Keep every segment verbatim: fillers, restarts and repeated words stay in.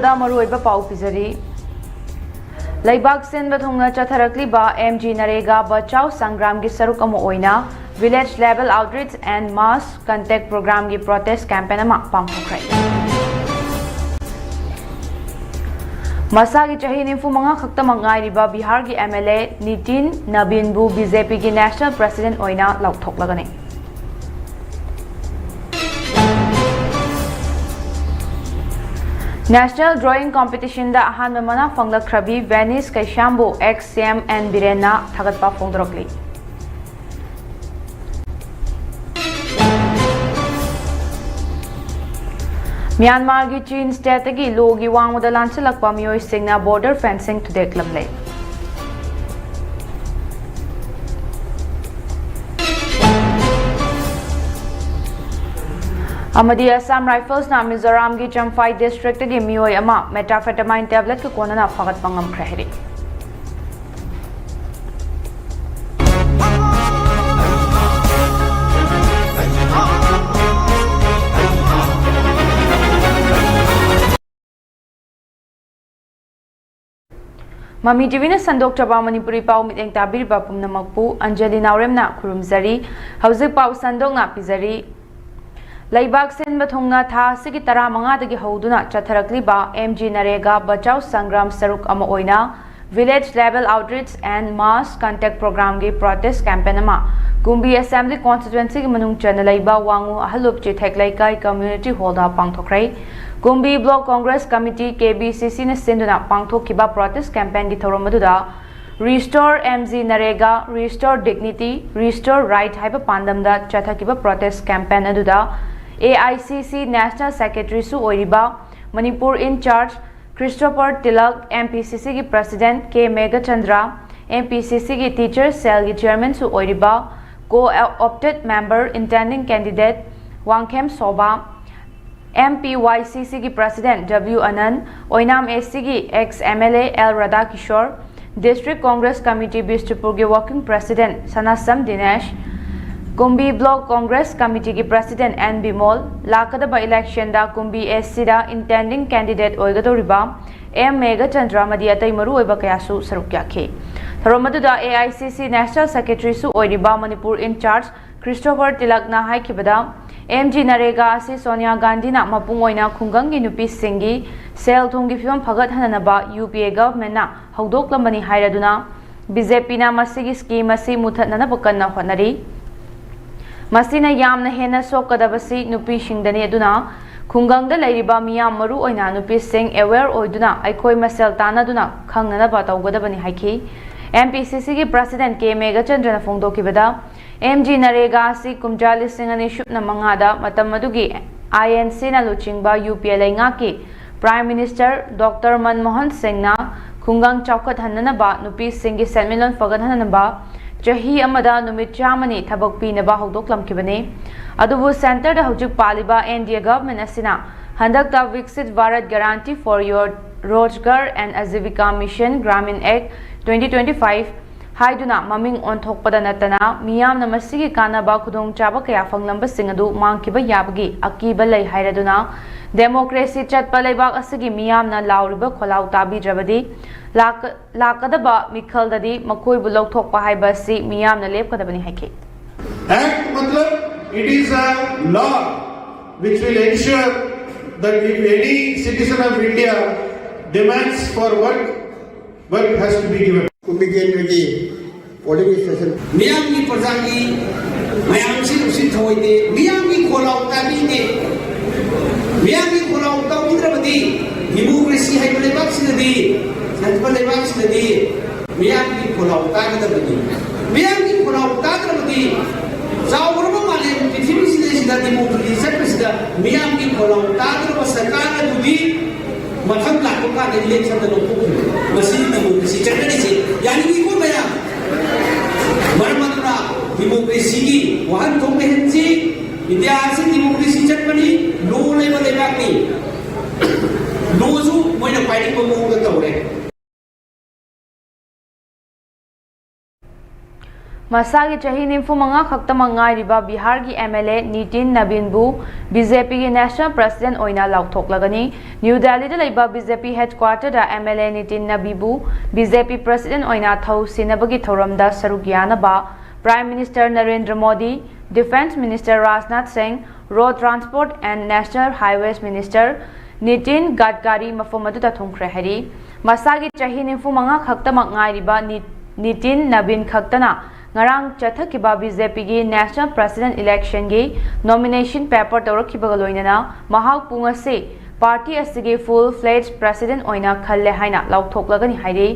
ꯗ ꯃꯔꯨꯑꯣꯏꯕ ꯄꯥꯎ ꯄꯤꯖꯔꯤ꯫ ꯂꯩꯕꯥꯛ ꯁꯤꯟꯕ ꯊꯨꯡꯅ ꯆꯠꯊꯔꯛꯂꯤꯕ M G ꯅꯔꯦꯒꯥ ꯕꯆꯥꯎ ꯁꯪꯒ꯭ꯔꯥꯝꯒꯤ ꯁꯔꯨꯛ ꯑꯃ ꯑꯣꯏꯅ Village Level Outreach and Mass Contact Programꯒꯤ protest campaign ꯑꯃ ꯄꯥꯡꯊꯣꯛꯈ꯭ꯔꯦ꯫ ꯃꯁꯥꯒꯤ ꯆꯍꯤ ꯅꯤꯐꯨ ꯃꯉꯥ ꯈꯛꯇꯃꯛ ꯉꯥꯏꯔꯤꯕ ꯕꯤꯍꯥꯔꯒꯤ M L A Nitin ꯅꯕꯤꯟꯕꯨ B J Pꯒꯤ National President ꯑꯣꯏꯅ ꯂꯥꯎꯊꯣꯛꯂꯒꯅꯤ꯫ National Drawing Competitionꯗ ꯑꯍꯥꯟꯕ ꯃꯅꯥ ꯐꯪꯂꯛꯈ꯭ꯔꯕꯤ ꯚꯦꯅꯤꯁ ꯀꯩꯁꯥꯝꯕꯨ ex C M N ꯕꯤꯔꯦꯟꯅ ꯊꯥꯒꯠꯄ ꯐꯣꯡꯗꯣꯔꯛꯂꯤ꯫ ꯃ꯭ꯌꯥꯟꯃꯥꯔꯒꯤ ꯆꯤꯟ stateꯇꯒꯤ ꯂꯣꯒꯤ ꯋꯥꯡꯃꯗ ꯂꯥꯟꯁꯤꯜꯂꯛꯄ ꯃꯤꯑꯣꯏꯁꯤꯡꯅ border fencing ꯊꯨꯗꯦꯛꯂꯝꯂꯦ꯫ ꯑꯃꯗꯤ Assam Riflesꯅ ꯃꯤꯖꯣꯔꯥꯝꯒꯤ ꯆꯝꯐꯥꯏ districtꯇꯒꯤ ꯃꯤꯑꯣꯏ ꯑꯃ methamphetamine tabletꯀ ꯀꯣꯟꯅꯅ ꯐꯥꯒꯠꯄ ꯉꯝꯈ꯭ꯔꯦ ꯍꯥꯏꯔꯤ꯫ ꯃꯃꯤ ꯇꯤꯚꯤꯅ ꯁꯟꯗꯣꯛꯆꯕ ꯃꯅꯤꯄꯨꯔꯤ ꯄꯥꯎ ꯃꯤꯠꯌꯦꯡ ꯇꯥꯕꯤꯔꯤꯕ ꯄꯨꯝꯅꯃꯛꯄꯨ ꯑꯟꯖꯂꯤ ꯅꯥꯎꯔꯦꯝꯅ ꯈꯨꯔꯨꯝꯖꯔꯤ꯫ ꯍꯧꯖꯤꯛ ꯄꯥꯎ ꯁꯟꯗꯣꯛꯅ ꯄꯤꯖꯔꯤ꯫ ꯂꯩꯕꯥꯛ ꯁꯤꯟꯕ ꯊꯨꯡꯅ ꯊꯥ ꯑꯁꯤꯒꯤ ꯇꯔꯥꯃꯉꯥꯗꯒꯤ ꯍꯧꯗꯨꯅ ꯆꯠꯊꯔꯛꯂꯤꯕ M G ꯅꯔꯦꯒꯥ ꯕꯆꯥꯎ ꯁꯪꯒ꯭ꯔꯥꯝ ꯁꯔꯨꯛ ꯑꯃ ꯑꯣꯏꯅ Village Level Outreach and Mass Contact Programꯒꯤ protest campaign ꯑꯃ ꯀꯨꯝꯕꯤ Assembly Constituencyꯒꯤ ꯃꯅꯨꯡ ꯆꯟꯅ ꯂꯩꯕ ꯋꯥꯉꯨ ꯑꯍꯜꯂꯨꯞ ꯆꯤꯊꯦꯛ ꯂꯩꯀꯥꯏ Community Hallꯗ ꯄꯥꯡꯊꯣꯛꯈ꯭ꯔꯦ꯫ ꯀꯨꯝꯕꯤ Block Congress Committee, K B C Cꯅ ꯁꯤꯟꯗꯨꯅ ꯄꯥꯡꯊꯣꯛꯈꯤꯕ protest campaignꯒꯤ ꯊꯧꯔꯝ ꯑꯗꯨꯗ Restore M G ꯅꯔꯦꯒꯥ, Restore Dignity, Restore Right ꯍꯥꯏꯕ ꯄꯥꯟꯗꯝꯗ ꯆꯠꯊꯈꯤꯕ protest campaign ꯑꯗꯨꯗ A I C C National Secretaryꯁꯨ ꯑꯣꯏꯔꯤꯕ ꯃꯅꯤꯄꯨꯔ in charge Christopher tilak, M P C Cꯒꯤ President K Meghachandra, M P C Cꯒꯤ Teachers Cellꯒꯤ Chairmanꯁꯨ ꯑꯣꯏꯔꯤꯕ co-opted member intending candidate Wangkhem Sobha, M P Y C Cꯒꯤ President W ꯑꯅꯟ, Oinam A Cꯒꯤ ex M L A L ꯔꯥꯙꯥꯀꯤꯁꯣꯔ, District Congress Committee ꯕꯤꯁꯅꯨꯄꯨꯔꯒꯤ Working President ꯁꯅꯥꯁꯝ Dinesh, ꯀꯨꯝꯕꯤ Block Congress Committeeꯒꯤ President N Bimol, ꯂꯥꯛꯀꯗꯕ electionꯗ ꯀꯨꯝꯕꯤ ꯑꯦꯁ ꯁꯤꯗ intending candidate ꯑꯣꯏꯒꯗꯧꯔꯤꯕ M Meghachandra ꯑꯃꯗꯤ ꯑꯇꯩ ꯃꯔꯨꯑꯣꯏꯕ ꯀꯌꯥꯁꯨ ꯁꯔꯨꯛ ꯌꯥꯈꯤ꯫ ꯊꯧꯔꯝ ꯑꯗꯨꯗ ꯑꯦ ꯑꯥꯏ ꯁꯤ ꯁꯤ National Secretaryꯁꯨ ꯑꯣꯏꯔꯤꯕ ꯃꯅꯤꯄꯨꯔ in charge ꯈ꯭ꯔꯤꯁꯇꯣꯐꯔ ꯇꯤꯂꯛꯅ ꯍꯥꯏꯈꯤꯕꯗ, ꯑꯦꯝ ꯖꯤ ꯅꯔꯦꯒꯥ ꯑꯁꯤ ꯁꯣꯅꯤꯌꯥ ꯒꯥꯟꯙꯤꯅ ꯃꯄꯨꯡ ꯑꯣꯏꯅ ꯈꯨꯡꯒꯪꯒꯤ ꯅꯨꯄꯤꯁꯤꯡꯒꯤ ꯁꯦꯜ ꯊꯨꯝꯒꯤ ꯐꯤꯕꯝ ꯐꯒꯠꯍꯟꯅꯅꯕ ꯌꯨ ꯄꯤ ꯑꯦ governmentꯅ ꯍꯧꯗꯣꯛꯂꯝꯕꯅꯤ ꯍꯥꯏꯔꯗꯨꯅ, ꯕꯤ ꯖꯦ ꯄꯤꯅ ꯃꯁꯤꯒꯤ scheme ꯑꯁꯤ ꯃꯨꯊꯠꯅꯅꯕ ꯀꯟꯅ ꯍꯣꯠꯅꯔꯤ꯫ ꯃꯁꯤꯅ ꯌꯥꯝꯅ ꯍꯦꯟꯅ ꯁꯣꯛꯀꯗꯕꯁꯤ ꯅꯨꯄꯤꯁꯤꯡꯗꯅꯤ꯫ ꯑꯗꯨꯅ ꯈꯨꯡꯒꯪꯗ ꯂꯩꯔꯤꯕ ꯃꯤꯌꯥꯝ, ꯃꯔꯨ ꯑꯣꯏꯅ ꯅꯨꯄꯤꯁꯤꯡ, aware ꯑꯣꯏꯗꯨꯅ ꯑꯩꯈꯣꯏ ꯃꯁꯦꯜ ꯇꯥꯟꯅꯗꯨꯅ ꯈꯪꯅꯅꯕ ꯇꯧꯒꯗꯕꯅꯤ ꯍꯥꯏꯈꯤ꯫ ꯑꯦꯝ ꯄꯤ ꯁꯤ ꯁꯤꯒꯤ President ꯀꯦ ꯃꯦꯘꯆꯟꯗ꯭ꯔꯅ ꯐꯣꯡꯗꯣꯛꯈꯤꯕꯗ, ꯑꯦꯝ ꯖꯤ ꯅꯔꯦꯒꯥ ꯑꯁꯤ ꯀꯨꯝꯖꯥ ꯂꯤꯁꯤꯡ ꯑꯅꯤ ꯁꯨꯞꯅ ꯃꯉꯥꯗ ꯃꯇꯝ ꯑꯗꯨꯒꯤ ꯑꯥꯏ ꯑꯦꯟ ꯁꯤꯅ ꯂꯨꯆꯤꯡꯕ ꯌꯨ ꯄꯤ ꯑꯦ ꯂꯩꯉꯥꯛꯀꯤ Prime Minister Doctor ꯃꯟꯃꯣꯍꯟ ꯁꯤꯡꯅ ꯈꯨꯡꯒꯪ ꯆꯥꯎꯈꯠꯍꯟꯅꯅꯕ, ꯅꯨꯄꯤꯁꯤꯡꯒꯤ ꯁꯦꯟꯃꯤꯠꯂꯣꯟ ꯐꯒꯠꯍꯟꯅꯅꯕ ꯆꯍꯤ ꯑꯃꯗ ꯅꯨꯃꯤꯠ ꯆꯥꯝꯃꯅꯤ ꯊꯕꯛ ꯄꯤꯅꯕ ꯍꯧꯗꯣꯛꯂꯝꯈꯤꯕꯅꯤ꯫ ꯑꯗꯨꯕꯨ centreꯗ ꯍꯧꯖꯤꯛ ꯄꯥꯜꯂꯤꯕ ꯑꯦꯟ ꯗꯤ ꯑꯦ government ꯑꯁꯤꯅ ꯍꯟꯗꯛꯇ Viksit Bharat Guarantee for Your Rozgar and Ajeevika Mission Gramin Act twenty twenty-five ꯍꯥꯏꯗꯨꯅ ꯃꯃꯤꯡ ꯑꯣꯟꯊꯣꯛꯄꯗ ꯅꯠꯇꯅ, ꯃꯤꯌꯥꯝꯅ ꯃꯁꯤꯒꯤ ꯀꯥꯟꯅꯕ ꯈꯨꯗꯣꯡꯆꯥꯕ ꯀꯌꯥ ꯐꯪꯂꯝꯕꯁꯤꯡ ꯑꯗꯨ ꯃꯥꯡꯈꯤꯕ ꯌꯥꯕꯒꯤ ꯑꯀꯤꯕ ꯂꯩ ꯍꯥꯏꯔꯗꯨꯅ, democracy ꯆꯠꯄ ꯂꯩꯕꯥꯛ ꯑꯁꯤꯒꯤ ꯃꯤꯌꯥꯝꯅ ꯂꯥꯎꯔꯤꯕ ꯈꯣꯜꯂꯥꯎ ꯇꯥꯕꯤꯗ꯭ꯔꯕꯗꯤ, ꯂꯥꯛꯀ-, ꯂꯥꯛꯀꯗꯕ ꯃꯤꯈꯜꯗꯗꯤ ꯃꯈꯣꯏꯕꯨ ꯂꯧꯊꯣꯛꯄ ꯍꯥꯏꯕ ꯑꯁꯤ ꯃꯤꯌꯥꯝꯅ ꯂꯦꯞꯀꯗꯕꯅꯤ ꯍꯥꯏꯈꯤ꯫ Act matlab, it is a law which will ensure that if any citizen of India demands for work, work has to be given. ꯀꯨꯝꯕꯤ ꯀꯦꯟꯗ꯭ꯔꯒꯤ polling station꯫ ꯃꯤꯌꯥꯝꯒꯤ ꯄ꯭ꯔꯖꯥꯒꯤ ꯃꯌꯥꯝꯁꯤ ꯅꯨꯡꯁꯤꯠ ꯊꯧꯑꯣꯏꯗꯦ, ꯃꯤꯌꯥꯝꯒꯤ ꯈꯣꯜꯂꯥꯎ ꯇꯥꯕꯤꯗꯦ꯫ ꯃꯤꯌꯥꯝꯒꯤ ꯈꯣꯜꯂꯥꯎ ꯇꯥꯕꯤꯗ꯭ꯔꯕꯗꯤ democracy ꯍꯥꯏꯕ ꯂꯩꯕꯥꯛꯁꯤꯗꯗꯤ, ꯆꯠꯄ ꯂꯩꯕꯥꯛꯁꯤꯗꯗꯤ ꯃꯤꯌꯥꯝꯒꯤ ꯈꯣꯜꯂꯥꯎ ꯇꯥꯒꯗꯕꯅꯤ꯫ ꯃꯤꯌꯥꯝꯒꯤ ꯈꯣꯜꯂꯥꯎ ꯇꯥꯗ꯭ꯔꯕꯗꯤ ꯆꯥꯎꯈ꯭ꯔꯕ ꯃꯥꯂꯦꯝ ꯄ꯭ꯔꯤꯊꯤꯕꯤꯁꯤꯗꯩꯁꯤꯗ democracy ꯆꯠꯄꯁꯤꯗ ꯃꯤꯌꯥꯝꯒꯤ ꯈꯣꯜꯂꯥꯎ ꯇꯥꯗ꯭ꯔꯕ ꯁꯔꯀꯥꯔ ꯑꯗꯨꯗꯤ ꯃꯊꯪ ꯂꯥꯛꯄ ꯀꯥꯟꯗ electionꯗ ꯂꯧꯊꯣꯛꯈꯤꯕ꯫ ꯃꯁꯤ democracy ꯆꯠꯅꯔꯤꯁꯦ ꯌꯥꯅꯤꯡꯉꯤꯀꯣ ꯃꯌꯥꯝ? ꯃꯔꯝ ꯑꯗꯨꯅ democracyꯒꯤ ꯋꯥꯍꯟꯊꯣꯛ ꯂꯩꯍꯟꯁꯤ꯫ ꯏꯟꯗꯤꯌꯥ ꯑꯁꯤ democracy ꯆꯠꯄꯅꯤ, law ꯂꯩꯕ ꯂꯩꯕꯥꯛꯅꯤ꯫ Lawꯁꯨ ꯃꯣꯏꯅ ꯄꯥꯏꯅꯤꯡꯕ ꯃꯑꯣꯡꯗ ꯇꯧꯔꯦ꯫ ꯃꯁꯥꯒꯤ ꯆꯍꯤ ꯅꯤꯐꯨ ꯃꯉꯥ ꯈꯛꯇꯃꯛ ꯉꯥꯏꯔꯤꯕ ꯕꯤꯍꯥꯔꯒꯤ MLA ꯅꯤꯇꯤꯟ ꯅꯕꯤꯟꯕꯨ BJPꯒꯤ National President ꯑꯣꯏꯅ ꯂꯥꯎꯊꯣꯛꯂꯒꯅꯤ꯫ ꯅ꯭ꯌꯨ ꯗꯦꯜꯂꯤꯗ ꯂꯩꯕ BJP headquarterꯗ MLA Nitin ꯅꯕꯤꯕꯨ BJP President ꯑꯣꯏꯅ ꯊꯧ ꯁꯤꯟꯅꯕꯒꯤ ꯊꯧꯔꯝꯗ ꯁꯔꯨꯛ ꯌꯥꯅꯕ Prime Minister Narendra Modi, Defence Minister Rajnath ꯁꯤꯡ, Road Transport and National Highways Minister Nitin ꯒꯗꯀꯥꯔꯤ ꯃꯐꯝ ꯑꯗꯨꯗ ꯊꯨꯡꯈ꯭ꯔꯦ ꯍꯥꯏꯔꯤ꯫ ꯃꯁꯥꯒꯤ ꯆꯍꯤ ꯅꯤꯐꯨ ꯃꯉꯥ ꯈꯛꯇꯃꯛ ꯉꯥꯏꯔꯤꯕ ꯅꯤ-, ꯅꯤꯇꯤꯟ ꯅꯕꯤꯟ ꯈꯛꯇꯅ ꯉꯔꯥꯡ ꯆꯠꯊꯈꯤꯕ BJPꯒꯤ National President electionꯒꯤ nomination paper ꯇꯧꯔꯛꯈꯤꯕꯒ ꯂꯣꯏꯅꯅ ꯃꯍꯥꯛꯄꯨ ꯉꯁꯤ party ꯑꯁꯤꯒꯤ full fledged President ꯑꯣꯏꯅ ꯈꯜꯂꯦ ꯍꯥꯏꯅ ꯂꯥꯎꯊꯣꯛꯂꯒꯅꯤ ꯍꯥꯏꯔꯤ꯫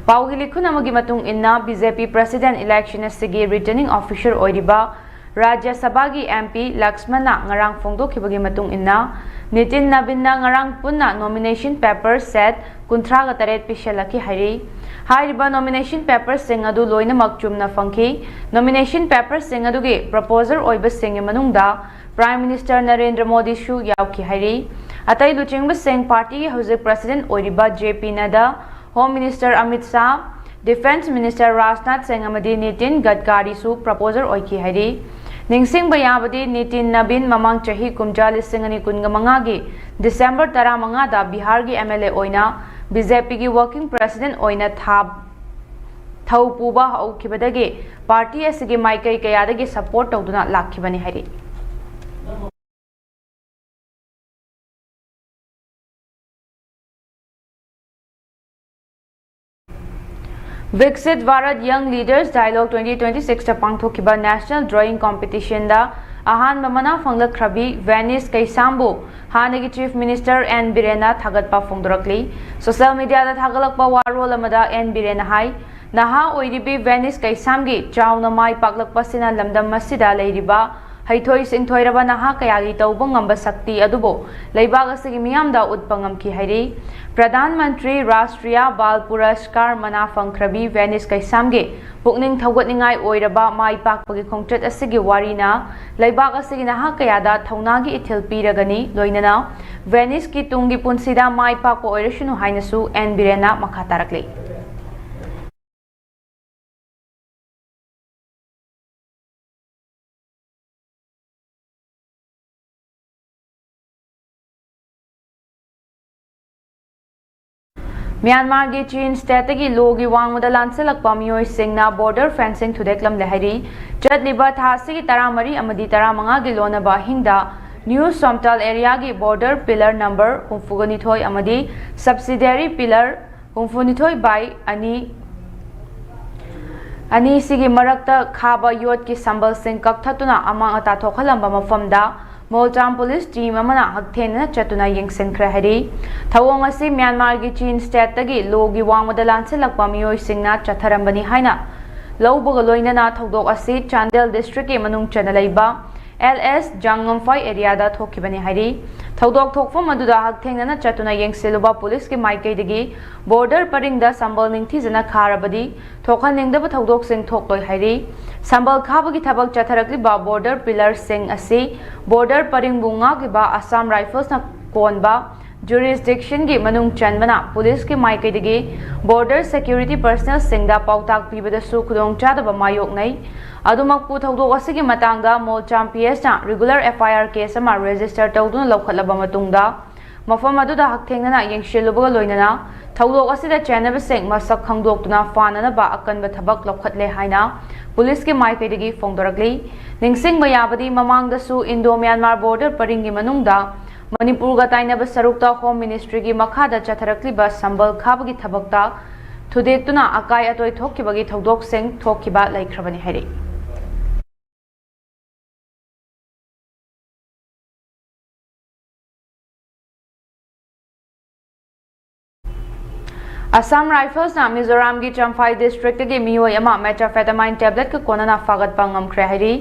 ꯄꯥꯎꯒꯤ ꯂꯤꯈꯨꯟ ꯑꯃꯒꯤ ꯃꯇꯨꯡ ꯏꯟꯅ, BJP President election ꯑꯁꯤꯒꯤ returning officer ꯑꯣꯏꯔꯤꯕ ꯔꯥꯖ꯭ꯌ ꯁꯚꯥꯒꯤ MP ꯂꯛꯁꯃꯟꯅ ꯉꯔꯥꯡ ꯐꯣꯡꯗꯣꯛꯈꯤꯕꯒꯤ ꯃꯇꯨꯡ ꯏꯟꯅ, ꯅꯤꯇꯤꯟ ꯅꯕꯤꯟꯅ ꯉꯔꯥꯡ ꯄꯨꯟꯅ nomination paper set ꯀꯨꯟꯊ꯭ꯔꯥꯒ ꯇꯔꯦꯠ ꯄꯤꯁꯤꯜꯂꯛꯈꯤ ꯍꯥꯏꯔꯤ꯫ ꯍꯥꯏꯔꯤꯕ nomination paperꯁꯤꯡ ꯑꯗꯨ ꯂꯣꯏꯅꯃꯛ ꯆꯨꯝꯅ ꯐꯪꯈꯤ꯫ Nomination paperꯁꯤꯡ ꯑꯗꯨꯒꯤ proposer ꯑꯣꯏꯕꯁꯤꯡꯒꯤ ꯃꯅꯨꯡꯗ Prime Minister ꯅꯔꯦꯟꯗ꯭ꯔ ꯃꯣꯗꯤꯁꯨ ꯌꯥꯎꯈꯤ ꯍꯥꯏꯔꯤ꯫ ꯑꯇꯩ ꯂꯨꯆꯤꯡꯕꯁꯤꯡ partyꯒꯤ ꯍꯧꯖꯤꯛ President ꯑꯣꯏꯔꯤꯕ JP ꯅꯗꯥ, Home Minister Amit Shah, Defence Minister Rajnath ꯁꯤꯡ ꯑꯃꯗꯤ ꯅꯤꯇꯤꯟ ꯒꯗꯀꯥꯔꯤꯁꯨ proposer ꯑꯣꯏꯈꯤ ꯍꯥꯏꯔꯤ꯫ ꯅꯤꯡꯁꯤꯡꯕ ꯌꯥꯕꯗꯤ, ꯅꯤꯇꯤꯟ ꯅꯕꯤꯟ ꯃꯃꯥꯡ ꯆꯍꯤ ꯀꯨꯝꯖꯥ ꯂꯤꯁꯤꯡ ꯑꯅꯤ ꯀꯨꯟꯒ ꯃꯉꯥꯒꯤ December ꯇꯔꯥꯃꯉꯥꯗ ꯕꯤꯍꯥꯔꯒꯤ MLA ꯑꯣꯏꯅ BJPꯒꯤ working president ꯑꯣꯏꯅ ꯊꯥ-, ꯊꯧ ꯄꯨꯕ ꯍꯧꯈꯤꯕꯗꯒꯤ party ꯑꯁꯤꯒꯤ ꯃꯥꯏꯀꯩ ꯀꯌꯥꯗꯒꯤ support ꯇꯧꯗꯨꯅ ꯂꯥꯛꯈꯤꯕꯅꯤ ꯍꯥꯏꯔꯤ꯫ Viksit Bharat Young Leaders Dialogue twenty twenty-sixꯇ ꯄꯥꯡꯊꯣꯛꯈꯤꯕ National Drawing Competitionꯗ ꯑꯍꯥꯟꯕ ꯃꯅꯥ ꯐꯪꯂꯛꯈ꯭ꯔꯕꯤ ꯚꯦꯅꯤꯁ ꯀꯩꯁꯥꯝꯕꯨ ꯍꯥꯟꯅꯒꯤ Chief Minister ꯑꯦꯟ ꯕꯤꯔꯦꯟꯅ ꯊꯥꯒꯠꯄ ꯐꯣꯡꯗꯣꯔꯛꯂꯤ꯫ Social mediaꯗ ꯊꯥꯒꯠꯂꯛꯄ ꯋꯥꯔꯣꯜ ꯑꯃꯗ ꯑꯦꯟ ꯕꯤꯔꯦꯟꯅ ꯍꯥꯏ, ꯅꯍꯥ ꯑꯣꯏꯔꯤꯕꯤ ꯚꯦꯅꯤꯁ ꯀꯩꯁꯥꯝꯒꯤ ꯆꯥꯎꯅ ꯃꯥꯏ ꯄꯥꯛꯂꯛꯄꯁꯤꯅ ꯂꯝꯗꯝ ꯑꯁꯤꯗ ꯂꯩꯔꯤꯕ ꯍꯩꯊꯣꯏ ꯁꯤꯡꯊꯣꯏꯔꯕ ꯅꯍꯥ ꯀꯌꯥꯒꯤ ꯇꯧꯕ ꯉꯝꯕ ꯁꯛꯇꯤ ꯑꯗꯨꯕꯨ ꯂꯩꯕꯥꯛ ꯑꯁꯤꯒꯤ ꯃꯤꯌꯥꯝꯗ ꯎꯠꯄ ꯉꯝꯈꯤ ꯍꯥꯏꯔꯤ꯫ ꯄ꯭ꯔꯙꯥꯟ ꯃꯟꯇ꯭ꯔꯤ ꯔꯥꯁꯇ꯭ꯔꯤꯌꯥ ꯕꯥꯜ ꯄꯨꯔꯁꯀꯥꯔ ꯃꯅꯥ ꯐꯪꯈ꯭ꯔꯕꯤ ꯚꯦꯅꯤꯁ ꯀꯩꯁꯥꯝꯒꯤ ꯄꯨꯛꯅꯤꯡ ꯊꯧꯒꯠꯅꯤꯡꯉꯥꯏ ꯑꯣꯏꯔꯕ ꯃꯥꯏ ꯄꯥꯛꯄꯒꯤ ꯈꯣꯡꯆꯠ ꯑꯁꯤꯒꯤ ꯋꯥꯔꯤꯅ ꯂꯩꯕꯥꯛ ꯑꯁꯤꯒꯤ ꯅꯍꯥ ꯀꯌꯥꯗ ꯊꯧꯅꯥꯒꯤ ꯏꯊꯤꯜ ꯄꯤꯔꯒꯅꯤ, ꯂꯣꯏꯅꯅ ꯚꯦꯅꯤꯁꯀꯤ ꯇꯨꯡꯒꯤ ꯄꯨꯟꯁꯤꯗ ꯃꯥꯏ ꯄꯥꯛꯄ ꯑꯣꯏꯔꯁꯅꯨ ꯍꯥꯏꯅꯁꯨ ꯑꯦꯟ ꯕꯤꯔꯦꯟꯅ ꯃꯈꯥ ꯇꯥꯔꯛꯂꯤ꯫ ꯃ꯭ꯌꯥꯟꯃꯥꯔꯒꯤ ꯆꯤꯟ ꯁ꯭ꯇꯦꯠꯇꯒꯤ ꯂꯣꯒꯤ ꯋꯥꯡꯃꯗ ꯂꯥꯟꯁꯤꯜꯂꯛꯄ ꯃꯤꯑꯣꯏꯁꯤꯡꯅ ꯕꯣꯔꯗꯔ ꯐꯦꯟꯁꯤꯡ ꯊꯨꯗꯦꯛꯂꯝꯂꯦ ꯍꯥꯏꯔꯤ꯫ ꯆꯠꯂꯤꯕ ꯊꯥ ꯑꯁꯤꯒꯤ ꯇꯔꯥꯃꯔꯤ ꯑꯃꯗꯤ ꯇꯔꯥꯃꯉꯥꯒꯤ ꯂꯣꯟꯅꯕ ꯑꯍꯤꯡꯗ ꯅ꯭ꯌꯨ ꯁꯣꯝꯇꯥꯜ ꯑꯦꯔꯤꯌꯥꯒꯤ ꯕꯣꯔꯗꯔ ꯄꯤꯂꯔ ꯅꯝꯕꯔ ꯍꯨꯝꯐꯨꯒ ꯅꯤꯊꯣꯏ ꯑꯃꯗꯤ ꯁꯕꯁꯤꯗꯤꯌꯥꯔꯤ ꯄꯤꯂꯔ ꯍꯨꯝꯐꯨꯅꯤꯊꯣꯏ ꯕꯥꯏ ꯑꯅꯤ, ꯑꯅꯤꯁꯤꯒꯤ ꯃꯔꯛꯇ ꯈꯥꯕ ꯌꯣꯠꯀꯤ ꯁꯝꯕꯜꯁꯤꯡ ꯀꯛꯊꯠꯇꯨꯅ ꯑꯃꯥꯡ ꯑꯇꯥ ꯊꯣꯛꯍꯜꯂꯝꯕ ꯃꯐꯝꯗ ꯃꯣꯜꯆꯥꯝ ꯄꯨꯂꯤꯁ ꯇꯤꯝ ꯑꯃꯅ ꯍꯛꯊꯦꯡꯅꯅ ꯆꯠꯇꯨꯅ ꯌꯦꯡꯁꯤꯟꯈ꯭ꯔꯦ ꯍꯥꯏꯔꯤ꯫ ꯊꯧꯑꯣꯡ ꯑꯁꯤ ꯃ꯭ꯌꯥꯟꯃꯥꯔꯒꯤ ꯆꯤꯟ ꯁ꯭ꯇꯦꯠꯇꯒꯤ ꯂꯣꯒꯤ ꯋꯥꯡꯃꯗ ꯂꯥꯟꯁꯤꯜꯂꯛꯄ ꯃꯤꯑꯣꯏꯁꯤꯡꯅ ꯆꯠꯊꯔꯝꯕꯅꯤ ꯍꯥꯏꯅ ꯂꯧꯕꯒ ꯂꯣꯏꯅꯅ ꯊꯧꯗꯣꯛ ꯑꯁꯤ ꯆꯥꯟꯗꯦꯜ ꯗꯤꯁꯇ꯭ꯔꯤꯛꯀꯤ ꯃꯅꯨꯡ ꯆꯟꯅ ꯂꯩꯕ ꯑꯦꯜ ꯑꯦꯁ ꯖꯥꯡꯉꯝꯐꯥꯏ ꯑꯦꯔꯤꯌꯥꯗ ꯊꯣꯛꯈꯤꯕꯅꯤ ꯍꯥꯏꯔꯤ꯫ ꯊꯧꯗꯣꯛ ꯊꯣꯛꯐꯝ ꯑꯗꯨꯗ ꯍꯛꯊꯦꯡꯅꯅ ꯆꯠꯇꯨꯅ ꯌꯦꯡꯁꯤꯜꯂꯨꯕ ꯄꯨꯂꯤꯁꯀꯤ ꯃꯥꯏꯀꯩꯗꯒꯤ ꯕꯣꯔꯗꯔ ꯄꯔꯤꯡꯗ ꯁꯝꯕꯜ ꯅꯤꯡꯊꯤꯖꯅ ꯈꯥꯔꯕꯗꯤ ꯊꯣꯛꯍꯟꯅꯤꯡꯗꯕ ꯊꯧꯗꯣꯛꯁꯤꯡ ꯊꯣꯛꯂꯣꯏ ꯍꯥꯏꯔꯤ꯫ ꯁꯝꯕꯜ ꯈꯥꯕꯒꯤ ꯊꯕꯛ ꯆꯠꯊꯔꯛꯂꯤꯕ ꯕꯣꯔꯗꯔ ꯄꯤꯂꯔꯁꯤꯡ ꯑꯁꯤ ꯕꯣꯔꯗꯔ ꯄꯔꯤꯡꯕꯨ ꯉꯥꯛꯂꯤꯕ ꯑꯁꯥꯝ ꯔꯥꯏꯐꯜꯁꯅ ꯀꯣꯟꯕ ꯖꯨꯔꯤꯁꯗꯤꯛꯁꯟꯒꯤ ꯃꯅꯨꯡ ꯆꯟꯕꯅ ꯄꯨꯂꯤꯁꯀꯤ ꯃꯥꯏꯀꯩꯗꯒꯤ ꯕꯣꯔꯗꯔ ꯁꯦꯀ꯭ꯌꯨꯔꯤꯇꯤ ꯄꯔꯁꯅꯦꯜꯁꯤꯡꯗ ꯄꯥꯎꯇꯥꯛ ꯄꯤꯕꯗꯁꯨ ꯈꯨꯗꯣꯡꯆꯥꯗꯕ ꯃꯥꯌꯣꯛꯅꯩ꯫ ꯑꯗꯨꯃꯛꯄꯨ ꯊꯧꯗꯣꯛ ꯑꯁꯤꯒꯤ ꯃꯇꯥꯡꯗ ꯃꯣꯜꯆꯥꯝ ꯄꯤ ꯑꯦꯁꯅ ꯔꯤꯒꯨꯂꯔ ꯑꯦꯐ ꯑꯥꯏ ꯑꯥꯔ ꯀꯦꯁ ꯑꯃ ꯔꯦꯖꯤꯁꯇꯔ ꯇꯧꯗꯨꯅ ꯂꯧꯈꯠꯂꯕ ꯃꯇꯨꯡꯗ ꯃꯐꯝ ꯑꯗꯨꯗ ꯍꯛꯊꯦꯡꯅꯅ ꯌꯦꯡꯁꯤꯜꯂꯨꯕꯒ ꯂꯣꯏꯅꯅ ꯊꯧꯗꯣꯛ ꯑꯁꯤꯗ ꯆꯦꯟꯅꯕꯁꯤꯡ ꯃꯁꯛ ꯈꯪꯗꯣꯛꯇꯨꯅ ꯐꯥꯅꯅꯕ ꯑꯀꯟꯕ ꯊꯕꯛ ꯂꯧꯈꯠꯂꯦ ꯍꯥꯏꯅ ꯄꯨꯂꯤꯁꯀꯤ ꯃꯥꯏꯀꯩꯗꯒꯤ ꯐꯣꯡꯗꯣꯔꯛꯂꯤ꯫ ꯅꯤꯡꯁꯤꯡꯕ ꯌꯥꯕꯗꯤ ꯃꯃꯥꯡꯗꯁꯨ ꯏꯟꯗꯣ ꯃ꯭ꯌꯥꯟꯃꯥꯔ ꯕꯣꯔꯗꯔ ꯄꯔꯤꯡꯒꯤ ꯃꯅꯨꯡꯗ ꯃꯅꯤꯄꯨꯔꯒ ꯇꯥꯏꯅꯕ ꯁꯔꯨꯛꯇ ꯍꯣꯝ ꯃꯤꯅꯤꯁꯇ꯭ꯔꯤꯒꯤ ꯃꯈꯥꯗ ꯆꯠꯊꯔꯛꯂꯤꯕ ꯁꯝꯕꯜ ꯈꯥꯕꯒꯤ ꯊꯕꯛꯇ ꯊꯨꯗꯦꯛꯇꯨꯅ ꯑꯀꯥꯏ ꯑꯇꯣꯏ ꯊꯣꯛꯈꯤꯕꯒꯤ ꯊꯧꯗꯣꯛꯁꯤꯡ ꯊꯣꯛꯈꯤꯕ ꯂꯩꯈ꯭ꯔꯕꯅꯤ ꯍꯥꯏꯔꯤ꯫ ꯑꯁꯥꯝ ꯔꯥꯏꯐꯜꯁꯅ ꯃꯤꯖꯣꯔꯥꯝꯒꯤ ꯆꯝꯐꯥꯏ ꯗꯤꯁꯇ꯭ꯔꯤꯛꯇꯒꯤ ꯃꯤꯑꯣꯏ ꯑꯃ ꯃꯦꯊꯥꯝꯐꯦꯇꯥꯃꯥꯏꯟ ꯇꯦꯕ꯭ꯂꯦꯠꯀ ꯀꯣꯟꯅꯅ ꯐꯥꯒꯠꯄ ꯉꯝꯈ꯭ꯔꯦ ꯍꯥꯏꯔꯤ꯫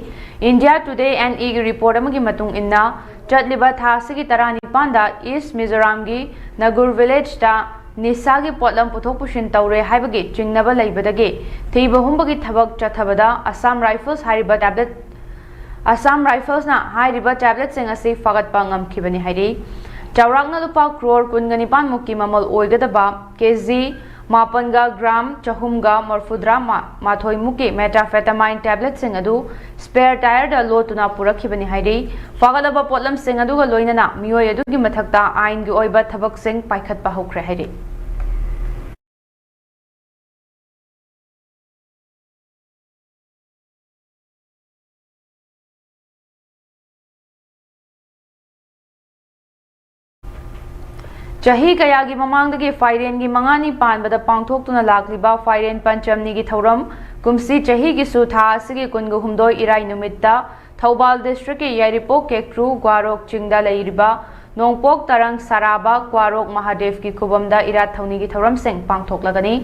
ꯏꯟꯗꯤꯌꯥ ꯇꯨꯗꯦ ꯑꯦꯟ ꯏꯒꯤ ꯔꯤꯄꯣꯔꯠ ꯑꯃꯒꯤ ꯃꯇꯨꯡ ꯏꯟꯅ, ꯆꯠꯂꯤꯕ ꯊꯥ ꯑꯁꯤꯒꯤ ꯇꯔꯥꯅꯤꯄꯥꯟꯗ ꯏꯁ ꯃꯤꯖꯣꯔꯥꯝꯒꯤ ꯅꯒꯨꯔ ꯚꯤꯂꯦꯖꯇ ꯅꯤꯁꯥꯒꯤ ꯄꯣꯠꯂꯝ ꯄꯨꯊꯣꯛ ꯄꯨꯁꯤꯟ ꯇꯧꯔꯦ ꯍꯥꯏꯕꯒꯤ ꯆꯤꯡꯅꯕ ꯂꯩꯕꯗꯒꯤ ꯊꯤꯕ ꯍꯨꯝꯕꯒꯤ ꯊꯕꯛ ꯆꯠꯊꯕꯗ ꯑꯁꯥꯝ ꯔꯥꯏꯐꯜꯁ ꯍꯥꯏꯔꯤꯕ ꯇꯦꯕ꯭ꯂꯦꯠ ꯑꯁꯥꯝ ꯔꯥꯏꯐꯜꯁꯅ ꯍꯥꯏꯔꯤꯕ ꯇꯦꯕ꯭ꯂꯦꯠꯁꯤꯡ ꯑꯁꯤ ꯐꯥꯒꯠꯄ ꯉꯝꯈꯤꯕꯅꯤ ꯍꯥꯏꯔꯤ꯫ ꯆꯥꯎꯔꯥꯛꯅ ꯂꯨꯄꯥ ꯀ꯭ꯔꯣꯔ ꯀꯨꯟꯒ ꯅꯤꯄꯥꯟ ꯃꯨꯛꯀꯤ ꯃꯃꯜ ꯑꯣꯏꯒꯗꯕ ꯀꯦ ꯖꯤ ꯃꯥꯄꯟꯒ ꯒ꯭ꯔꯥꯝ ꯆꯍꯨꯝꯒ ꯃꯔꯐꯨꯇꯔꯥ ꯃꯥ-, ꯃꯥꯊꯣꯏ ꯃꯨꯛꯀꯤ ꯃꯦꯊꯥꯝꯐꯦꯇꯥꯃꯥꯏꯟ ꯇꯦꯕ꯭ꯂꯦꯠꯁꯤꯡ ꯑꯗꯨ ꯁ꯭ꯄꯦꯌꯔ ꯇꯥꯌꯔꯗ ꯂꯣꯠꯇꯨꯅ ꯄꯨꯔꯛꯈꯤꯕꯅꯤ ꯍꯥꯏꯔꯤ꯫ ꯐꯥꯒꯠꯂꯕ ꯄꯣꯠꯂꯝꯁꯤꯡ ꯑꯗꯨꯒ ꯂꯣꯏꯅꯅ ꯃꯤꯑꯣꯏ ꯑꯗꯨꯒꯤ ꯃꯊꯛꯇ ꯑꯥꯏꯟꯒꯤ ꯑꯣꯏꯕ ꯊꯕꯛꯁꯤꯡ ꯄꯥꯏꯈꯠꯄ ꯍꯧꯈ꯭ꯔꯦ ꯍꯥꯏꯔꯤ꯫ ꯆꯍꯤ ꯀꯌꯥꯒꯤ ꯃꯃꯥꯡꯗꯒꯤ ꯐꯥꯏꯔꯦꯟꯒꯤ ꯃꯉꯥꯅꯤ ꯄꯥꯟꯕꯗ ꯄꯥꯡꯊꯣꯛꯇꯨꯅ ꯂꯥꯛꯂꯤꯕ ꯐꯥꯏꯔꯦꯟ ꯄꯟꯆꯝꯅꯤꯒꯤ ꯊꯧꯔꯝ ꯀꯨꯝꯁꯤ ꯆꯍꯤꯒꯤꯁꯨ ꯊꯥ ꯑꯁꯤꯒꯤ ꯀꯨꯟꯒ ꯍꯨꯝꯗꯣꯏ ꯏꯔꯥꯏ ꯅꯨꯃꯤꯠꯇ ꯊꯧꯕꯥꯜ ꯗꯤꯁꯇ꯭ꯔꯤꯛꯀꯤ ꯌꯥꯏꯔꯤꯄꯣꯛ ꯀꯦꯀ꯭ꯔꯨ ꯒ꯭ꯋꯥꯔꯣꯛ ꯆꯤꯡꯗ ꯂꯩꯔꯤꯕ ꯅꯣꯡꯄꯣꯛ ꯇꯔꯪ ꯁꯥꯔꯥꯕ ꯒ꯭ꯋꯥꯔꯣꯛ ꯃꯍꯥꯗꯦꯕꯀꯤ ꯈꯨꯕꯝꯗ ꯏꯔꯥꯠ ꯊꯧꯅꯤꯒꯤ ꯊꯧꯔꯝꯁꯤꯡ ꯄꯥꯡꯊꯣꯛꯂꯒꯅꯤ꯫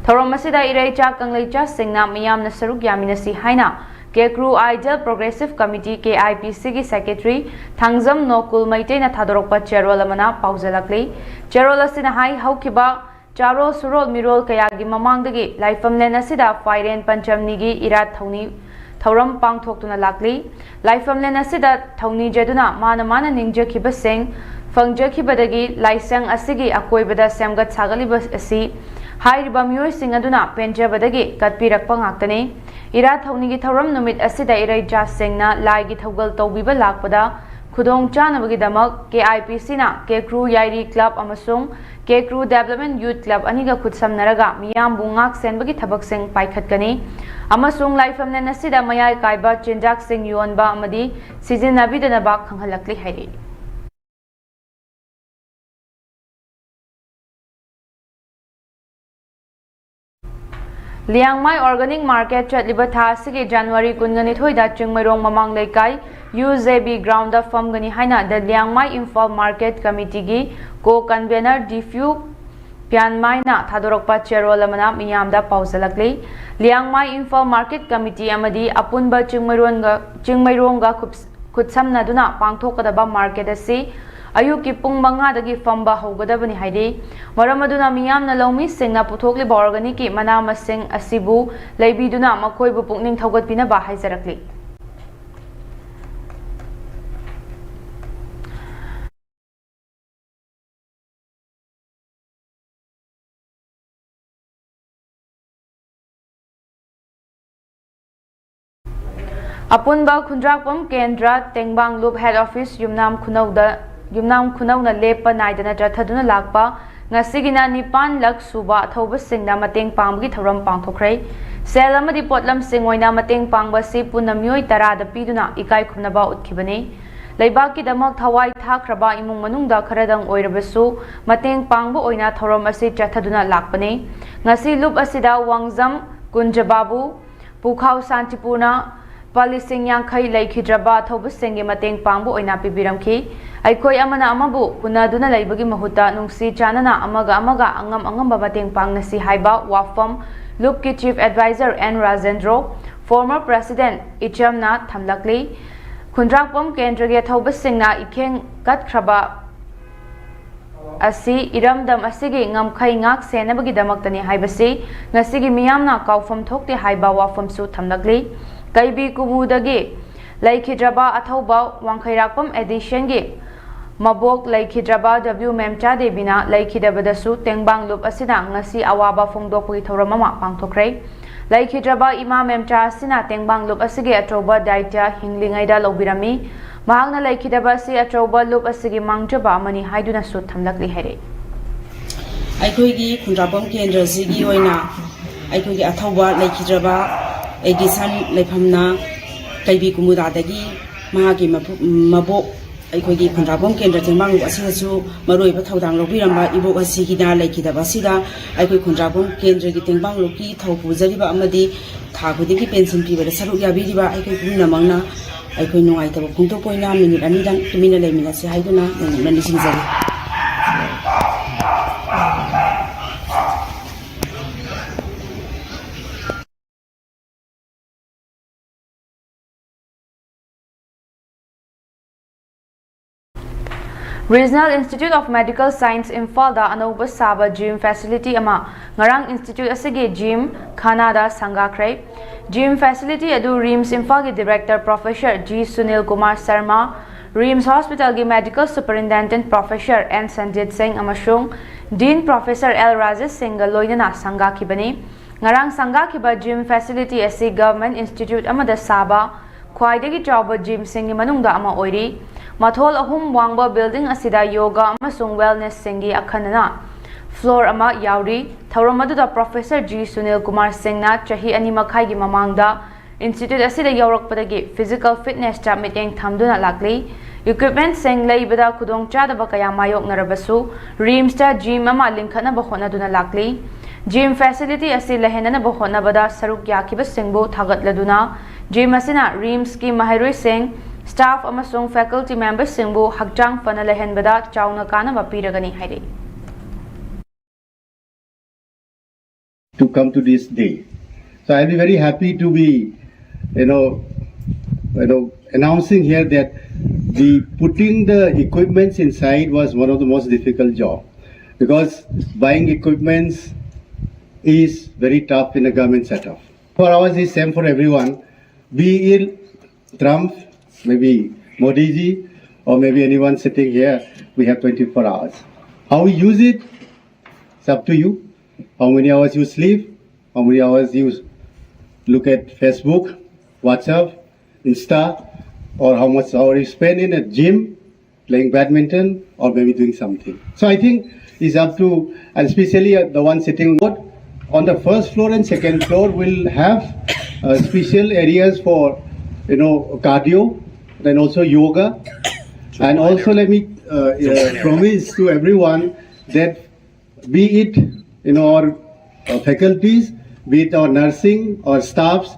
ꯊꯧꯔꯝ ꯑꯁꯤꯗ ꯏꯔꯩꯆꯥ ꯀꯪꯂꯩꯆꯥꯁꯤꯡꯅ ꯃꯤꯌꯥꯝꯅ ꯁꯔꯨꯛ ꯌꯥꯃꯤꯟꯅꯁꯤ ꯍꯥꯏꯅ Kekru ideal progressive committee, K I P ꯁꯤꯒꯤ ꯁꯦꯀ꯭ꯔꯦꯇꯔꯤ ꯊꯥꯡꯖꯝ ꯅꯣꯀꯨꯜ ꯃꯩꯇꯩꯅ ꯊꯥꯗꯣꯔꯛꯄ ꯆꯦꯔꯣꯜ ꯑꯃꯅ ꯄꯥꯎꯖꯦꯜꯂꯛꯂꯤ꯫ ꯆꯦꯔꯣꯜ ꯑꯁꯤꯅ ꯍꯥꯏ, ꯍꯧꯈꯤꯕ ꯆꯥꯔꯣꯜ ꯁꯨꯔꯣꯜ ꯃꯤꯔꯣꯜ ꯀꯌꯥꯒꯤ ꯃꯃꯥꯡꯗꯒꯤ ꯂꯥꯏꯐꯝꯂꯦꯟ ꯑꯁꯤꯗ ꯐꯥꯏꯔꯦꯟ ꯄꯟꯆꯝꯅꯤꯒꯤ ꯏꯔꯥꯠ ꯊꯧꯅꯤ ꯊꯧꯔꯝ ꯄꯥꯡꯊꯣꯛꯇꯨꯅ ꯂꯥꯛꯂꯤ꯫ ꯂꯥꯏꯐꯝꯂꯦꯟ ꯑꯁꯤꯗ ꯊꯧꯅꯤꯖꯗꯨꯅ ꯃꯥꯅ ꯃꯥꯅ ꯅꯤꯡꯖꯈꯤꯕꯁꯤꯡ ꯐꯪꯖꯈꯤꯕꯗꯒꯤ ꯂꯥꯏꯁꯪ ꯑꯁꯤꯒꯤ ꯑꯀꯣꯏꯕꯗ ꯁꯦꯝꯒꯠ ꯁꯥꯒꯠꯂꯤꯕ ꯑꯁꯤ ꯍꯥꯏꯔꯤꯕ ꯃꯤꯑꯣꯏꯁꯤꯡ ꯑꯗꯨꯅ ꯄꯦꯟꯖꯕꯗꯒꯤ ꯀꯠꯄꯤꯔꯛꯄ ꯉꯥꯛꯇꯅꯤ꯫ ꯏꯔꯥꯠ ꯊꯧꯅꯤꯒꯤ ꯊꯧꯔꯝ ꯅꯨꯃꯤꯠ ꯑꯁꯤꯗ ꯏꯔꯩꯆꯥꯁꯤꯡꯅ ꯂꯥꯏꯒꯤ ꯊꯧꯒꯜ ꯇꯧꯕꯤꯕ ꯂꯥꯛꯄꯗ ꯈꯨꯗꯣꯡ ꯆꯥꯅꯕꯒꯤꯗꯃꯛ ꯀꯦ ꯑꯥꯏ ꯄꯤ ꯁꯤꯅ ꯀꯦꯀ꯭ꯔꯨ ꯌꯥꯏꯔꯤ ꯀ꯭ꯂꯕ ꯑꯃꯁꯨꯡ ꯀꯦꯀ꯭ꯔꯨ ꯗꯦꯕꯂꯞꯃꯦꯟ ꯌꯨꯠ ꯀ꯭ꯂꯕ ꯑꯅꯤꯒ ꯈꯨꯠꯁꯝꯅꯔꯒ ꯃꯤꯌꯥꯝꯕꯨ ꯉꯥꯛ ꯁꯦꯟꯕꯒꯤ ꯊꯕꯛꯁꯤꯡ ꯄꯥꯏꯈꯠꯀꯅꯤ ꯑꯃꯁꯨꯡ ꯂꯥꯏꯐꯝꯂꯦꯟ ꯑꯁꯤꯗ ꯃꯌꯥꯏ ꯀꯥꯏꯕ ꯆꯤꯟꯖꯥꯛꯁꯤꯡ ꯌꯣꯟꯕ ꯑꯃꯗꯤ ꯁꯤꯖꯤꯟꯅꯕꯤꯗꯅꯕ ꯈꯪꯍꯜꯂꯛꯂꯤ ꯍꯥꯏꯔꯤ꯫ ꯂꯤꯌꯥꯡꯃꯥꯏ ꯑꯣꯔꯒꯥꯅꯤꯛ ꯃꯥꯔꯀꯦꯠ ꯆꯠꯂꯤꯕ ꯊꯥ ꯑꯁꯤꯒꯤ ꯖꯅꯋꯥꯔꯤ ꯀꯨꯟꯒ ꯅꯤꯊꯣꯏꯗ ꯆꯤꯡꯃꯩꯔꯣꯡ ꯃꯃꯥꯡ ꯂꯩꯀꯥꯏ ꯌꯨ ꯖꯦ ꯕꯤ ꯒ꯭ꯔꯥꯎꯟꯗ ꯐꯝꯒꯅꯤ ꯍꯥꯏꯅ ꯗ ꯂꯤꯌꯥꯡꯃꯥꯏ ꯏꯝꯐꯥꯜ ꯃꯥꯔꯀꯦꯠ ꯀꯃꯤꯇꯤꯒꯤ ꯀꯣ ꯀꯟꯚꯦꯅꯔ ꯗꯤꯐ꯭ꯌꯨ ꯄ꯭ꯌꯥꯟꯃꯥꯏꯅ ꯊꯥꯗꯣꯔꯛꯄ ꯆꯦꯔꯣꯜ ꯑꯃꯅ ꯃꯤꯌꯥꯝꯗ ꯄꯥꯎꯖꯦꯜꯂꯛꯂꯤ꯫ ꯂꯤꯌꯥꯡꯃꯥꯏ ꯏꯝꯐꯥꯜ ꯃꯥꯔꯀꯦꯠ ꯀꯃꯤꯇꯤ ꯑꯃꯗꯤ ꯑꯄꯨꯟꯕ ꯆꯤꯡꯃꯩꯔꯣꯟꯒ, ꯆꯤꯡꯃꯩꯔꯣꯡꯒ ꯈꯨꯞ-, ꯈꯨꯠꯁꯝꯅꯗꯨꯅ ꯄꯥꯡꯊꯣꯛꯀꯗꯕ ꯃꯥꯔꯀꯦꯠ ꯑꯁꯤ ꯑꯌꯨꯛꯀꯤ ꯄꯨꯡ ꯃꯉꯥꯗꯒꯤ ꯐꯝꯕ ꯍꯧꯒꯗꯕꯅꯤ ꯍꯥꯏꯔꯤ꯫ ꯃꯔꯝ ꯑꯗꯨꯅ ꯃꯤꯌꯥꯝꯅ ꯂꯧꯃꯤꯁꯤꯡꯅ ꯄꯨꯊꯣꯛꯂꯤꯕ ꯑꯣꯔꯒꯥꯅꯤꯛꯀꯤ ꯃꯅꯥ ꯃꯁꯤꯡ ꯑꯁꯤꯕꯨ ꯂꯩꯕꯤꯗꯨꯅ ꯃꯈꯣꯏꯕꯨ ꯄꯨꯛꯅꯤꯡ ꯊꯧꯒꯠꯄꯤꯅꯕ ꯍꯥꯏꯖꯔꯛꯂꯤ꯫ ꯑꯄꯨꯟꯕ ꯈꯨꯟꯗ꯭ꯔꯥꯛꯄꯝ ꯀꯦꯟꯗ꯭ꯔ ꯇꯦꯡꯕꯥꯡꯂꯨꯞ ꯍꯦꯗ ꯑꯣꯐꯤꯁ ꯌꯨꯝꯅꯥꯝ ꯈꯨꯅꯧꯗ, ꯌꯨꯝꯅꯥꯝ ꯈꯨꯅꯧꯅ ꯂꯦꯞꯄ ꯅꯥꯏꯗꯅ ꯆꯠꯊꯗꯨꯅ ꯂꯥꯛꯄ ꯉꯁꯤꯒꯤꯅ ꯅꯤꯄꯥꯟ ꯂꯛ ꯁꯨꯕ ꯑꯊꯧꯕꯁꯤꯡꯅ ꯃꯇꯦꯡ ꯄꯥꯡꯕꯒꯤ ꯊꯧꯔꯝ ꯄꯥꯡꯊꯣꯛꯈ꯭ꯔꯦ꯫ ꯁꯦꯜ ꯑꯃꯗꯤ ꯄꯣꯠꯂꯝꯁꯤꯡ ꯑꯣꯏꯅ ꯃꯇꯦꯡ ꯄꯥꯡꯕ ꯑꯁꯤ ꯄꯨꯟꯅ ꯃꯤꯑꯣꯏ ꯇꯔꯥꯗ ꯄꯤꯗꯨꯅ ꯏꯀꯥꯏ ꯈꯨꯝꯅꯕ ꯎꯠꯈꯤꯕꯅꯤ꯫ ꯂꯩꯕꯥꯛꯀꯤꯗꯃꯛ ꯊꯋꯥꯏ ꯊꯥꯈ꯭ꯔꯕ ꯏꯃꯨꯡ ꯃꯅꯨꯡꯗ ꯈꯔꯗꯪ ꯑꯣꯏꯔꯕꯁꯨ ꯃꯇꯦꯡ ꯄꯥꯡꯕ ꯑꯣꯏꯅ ꯊꯧꯔꯝ ꯑꯁꯤ ꯆꯠꯊꯗꯨꯅ ꯂꯥꯛꯄꯅꯤ꯫ ꯉꯁꯤ ꯂꯨꯞ ꯑꯁꯤꯗ ꯋꯥꯡꯖꯝ ꯀꯨꯟꯖꯕꯥꯕꯨ, ꯄꯨꯈꯥꯎ ꯁꯥꯟꯇꯤꯄꯨꯔꯅ ꯂꯨꯄꯥ ꯂꯤꯁꯤꯡ ꯌꯥꯡꯈꯩ ꯂꯩꯈꯤꯗ꯭ꯔꯕ ꯑꯊꯧꯕꯁꯤꯡꯒꯤ ꯃꯇꯦꯡ ꯄꯥꯡꯕ ꯑꯣꯏꯅ ꯄꯤꯕꯤꯔꯝꯈꯤ꯫ ꯑꯩꯈꯣꯏ ꯑꯃꯅ ꯑꯃꯕꯨ ꯍꯨꯟꯅꯗꯨꯅ ꯂꯩꯕꯒꯤ ꯃꯍꯨꯠꯇ ꯅꯨꯡꯁꯤ ꯆꯥꯟꯅꯅ ꯑꯃꯒ ꯑꯃꯒ ꯑꯉꯝ ꯑꯉꯝꯕ ꯃꯇꯦꯡ ꯄꯥꯡꯅꯁꯤ ꯍꯥꯏꯕ ꯋꯥꯐꯝ ꯂꯨꯞꯀꯤ Chief Advisor N Rajendro, former President ꯏꯆꯝꯅ ꯊꯝꯂꯛꯂꯤ꯫ ꯈꯨꯟꯗ꯭ꯔꯥꯛꯄꯝ ꯀꯦꯟꯗ꯭ꯔꯒꯤ ꯑꯊꯧꯕꯁꯤꯡꯅ ꯏꯈꯦꯡ ꯀꯠꯈ꯭ꯔꯕ ꯑꯁꯤ ꯏꯔꯝꯗꯝ ꯑꯁꯤꯒꯤ ꯉꯝꯈꯩ ꯉꯥꯛ ꯁꯦꯟꯅꯕꯒꯤꯗꯃꯛꯇꯅꯤ ꯍꯥꯏꯕꯁꯤ ꯉꯁꯤꯒꯤ ꯃꯤꯌꯥꯝꯅ ꯀꯥꯎꯐꯝ ꯊꯣꯛꯇꯦ ꯍꯥꯏꯕ ꯋꯥꯐꯝꯁꯨ ꯊꯝꯂꯛꯂꯤ꯫ ꯀꯩꯕꯤ ꯀꯨꯃꯨꯗꯒꯤ ꯂꯩꯈꯤꯗ꯭ꯔꯕ ꯑꯊꯧꯕ ꯋꯥꯡꯈꯩꯔꯥꯛꯄꯝ ꯑꯦꯗꯤꯁꯟꯒꯤ ꯃꯕꯣꯛ ꯂꯩꯈꯤꯗ꯭ꯔꯕ ꯗꯕ꯭ꯂꯤꯎ ꯃꯦꯝꯆꯥ ꯗꯦꯕꯤꯅ ꯂꯩꯈꯤꯗꯕꯗꯁꯨ ꯇꯦꯡꯕꯥꯡ ꯂꯨꯞ ꯑꯁꯤꯅ ꯉꯁꯤ ꯑꯋꯥꯕ ꯐꯣꯡꯗꯣꯛꯄꯒꯤ ꯊꯧꯔꯝ ꯑꯃ ꯄꯥꯡꯊꯣꯛꯈ꯭ꯔꯦ꯫ ꯂꯩꯈꯤꯗ꯭ꯔꯕ ꯏꯃꯥ ꯃꯦꯝꯆꯥ ꯑꯁꯤꯅ ꯇꯦꯡꯕꯥꯡ ꯂꯨꯞ ꯑꯁꯤꯒꯤ ꯑꯆꯧꯕ ꯗꯥꯏꯇ꯭ꯌ ꯍꯤꯡꯂꯤꯉꯩꯗ ꯂꯧꯕꯤꯔꯝꯃꯤ꯫ ꯃꯍꯥꯛꯅ ꯂꯩꯈꯤꯗꯕ ꯑꯁꯤ ꯑꯆꯧꯕ ꯂꯨꯞ ꯑꯁꯤꯒꯤ ꯃꯥꯡꯖꯕ ꯑꯃꯅꯤ ꯍꯥꯏꯗꯨꯅꯁꯨ ꯊꯝꯂꯛꯂꯤ ꯍꯥꯏꯔꯛꯏ꯫ ꯑꯩꯈꯣꯏꯒꯤ ꯈꯨꯟꯗ꯭ꯔꯥꯛꯄꯝ ꯀꯦꯟꯗ꯭ꯔꯁꯤꯒꯤ ꯑꯣꯏꯅ ꯑꯩꯈꯣꯏꯒꯤ ꯑꯊꯧꯕ ꯂꯩꯈꯤꯗ꯭ꯔꯕ ꯑꯦꯗꯤꯁꯟ ꯂꯩꯐꯝꯅ ꯀꯩꯕꯤ ꯀꯨꯃꯨꯗꯥꯗꯒꯤ ꯃꯍꯥꯛꯀꯤ ꯃꯄꯨ-, ꯃꯕꯣꯛ ꯑꯩꯈꯣꯏꯒꯤ ꯈꯨꯟꯗ꯭ꯔꯥꯛꯄꯝ ꯀꯦꯟꯗ꯭ꯔ ꯇꯦꯡꯕꯥꯡ ꯂꯨꯞ ꯑꯁꯤꯗꯁꯨ ꯃꯔꯨꯑꯣꯏꯕ ꯊꯧꯗꯥꯡ ꯂꯧꯕꯤꯔꯝꯕ ꯏꯕꯣꯛ ꯑꯁꯤꯒꯤꯅ ꯂꯩꯈꯤꯗꯕ ꯑꯁꯤꯗ ꯑꯩꯈꯣꯏ ꯈꯨꯟꯗ꯭ꯔꯥꯛꯄꯝ ꯀꯦꯟꯗ꯭ꯔꯒꯤ ꯇꯦꯡꯕꯥꯡ ꯂꯨꯞꯀꯤ ꯊꯧ ꯄꯨꯖꯔꯤꯕ ꯑꯃꯗꯤ ꯊꯥ ꯈꯨꯗꯤꯡꯒꯤ ꯄꯦꯟꯁꯤꯟ ꯄꯤꯕꯗ ꯁꯔꯨꯛ ꯌꯥꯕꯤꯔꯤꯕ ꯑꯩꯈꯣꯏ ꯄꯨꯝꯅꯃꯛꯅ ꯑꯩꯈꯣꯏ ꯅꯨꯡꯉꯥꯏꯇꯕ ꯐꯣꯡꯗꯣꯛꯄ ꯑꯣꯏꯅ ꯃꯤꯅꯤꯠ ꯑꯅꯤꯗꯪ ꯇꯨꯃꯤꯟꯅ ꯂꯩꯃꯤꯟꯅꯁꯤ ꯍꯥꯏꯗꯨꯅ ꯅꯣꯡꯂꯨꯛꯅ ꯅꯤꯡꯁꯤꯡꯖꯔꯤ꯫ Regional Institute of Medical Science ꯏꯝꯐꯥꯜꯗ ꯑꯅꯧꯕ ꯁꯥꯕ gym facility ꯑꯃ ꯉꯔꯥꯡ institute ꯑꯁꯤꯒꯤ gym ꯈꯥꯅꯥꯗ ꯁꯪꯒꯥꯈ꯭ꯔꯦ꯫ Gym facility ꯑꯗꯨ RIMS ꯏꯝꯐꯥꯜꯒꯤ director Professor G Sunil Kumar Sharma, RIMS hospitalꯒꯤ medical superintendent Professor N Sanjit ꯁꯤꯡ ꯑꯃꯁꯨꯡ Dean Professor L ꯔꯥꯖꯦꯁ ꯁꯤꯡꯒ ꯂꯣꯏꯅꯅ ꯁꯪꯒꯥꯈꯤꯕꯅꯤ꯫ ꯉꯔꯥꯡ ꯁꯪꯒꯥꯈꯤꯕ gym facility ꯑꯁꯤ government institute ꯑꯃꯗ ꯁꯥꯕ ꯈ꯭ꯋꯥꯏꯗꯒꯤ ꯆꯥꯎꯕ gymꯁꯤꯡꯒꯤ ꯃꯅꯨꯡꯗ ꯑꯃ ꯑꯣꯏꯔꯤ꯫ ꯃꯊꯣꯜ ꯑꯍꯨꯝ ꯋꯥꯡꯕ building ꯑꯁꯤꯗ yoga ꯑꯃꯁꯨꯡ wellnessꯁꯤꯡꯒꯤ ꯑꯈꯟꯅꯅ floor ꯑꯃ ꯌꯥꯎꯔꯤ꯫ ꯊꯧꯔꯝ ꯑꯗꯨꯗ Professor G ꯁꯨꯅꯤꯜ ꯀꯨꯃꯥꯔ ꯁꯤꯡꯅ ꯆꯍꯤ ꯑꯅꯤ ꯃꯈꯥꯏꯒꯤ ꯃꯃꯥꯡꯗ institute ꯑꯁꯤꯗ ꯌꯥꯎꯔꯛꯄꯗꯒꯤ physical fitnessꯇ ꯃꯤꯠꯌꯦꯡ ꯊꯝꯗꯨꯅ ꯂꯥꯛꯂꯤ꯫ Equipmentꯁꯤꯡ ꯂꯩꯕꯗ ꯈꯨꯗꯣꯡꯆꯥꯗꯕ ꯀꯌꯥ ꯃꯥꯌꯣꯛꯅꯔꯕꯁꯨ, ꯔꯤꯝꯁꯇ ꯖꯤꯝ ꯑꯃ ꯂꯤꯡꯈꯠꯅꯕ ꯍꯣꯠꯅꯗꯨꯅ ꯂꯥꯛꯂꯤ꯫ ꯖꯤꯝ ꯐꯦꯁꯤꯂꯤꯇꯤ ꯑꯁꯤ ꯂꯩꯍꯟꯅꯅꯕ ꯍꯣꯠꯅꯕꯗ ꯁꯔꯨꯛ ꯌꯥꯈꯤꯕꯁꯤꯡꯕꯨ ꯊꯥꯒꯠꯂꯗꯨꯅ, ꯖꯤꯝ ꯑꯁꯤꯅ ꯔꯤꯝꯁꯀꯤ ꯃꯍꯩꯔꯣꯏꯁꯤꯡ, ꯁ꯭ꯇꯥꯐ ꯑꯃꯁꯨꯡ ꯐꯦꯀꯜꯇꯤ ꯃꯦꯝꯕꯔꯁꯤꯡꯕꯨ ꯍꯛꯆꯥꯡ ꯐꯅ ꯂꯩꯍꯟꯕꯗ ꯆꯥꯎꯅ ꯀꯥꯟꯅꯕ ꯄꯤꯔꯒꯅꯤ ꯍꯥꯏꯔꯤ꯫ To come to this day. So I'll be very happy to be, you know, you know, announcing here that the putting the equipments inside was one of the most difficult job, because buying equipments is very tough in a government setup. Four hours is same for everyone, be it Trump, maybe Modi ji, or maybe anyone sitting here. We have twenty-four hours. How we use it, it's up to you. How many hours you sleep, how many hours you look at Facebook, WhatsApp, Insta, or how much hour you spend in a gym, playing badminton, or maybe doing something. So I think it's up to, and especially uh, the one sitting on the first floor and second floor will have uh, special areas for, you know, cardio, then also yoga. And also let me uh, uh, promise to everyone that be it in our uh, faculties, be it our nursing or staffs,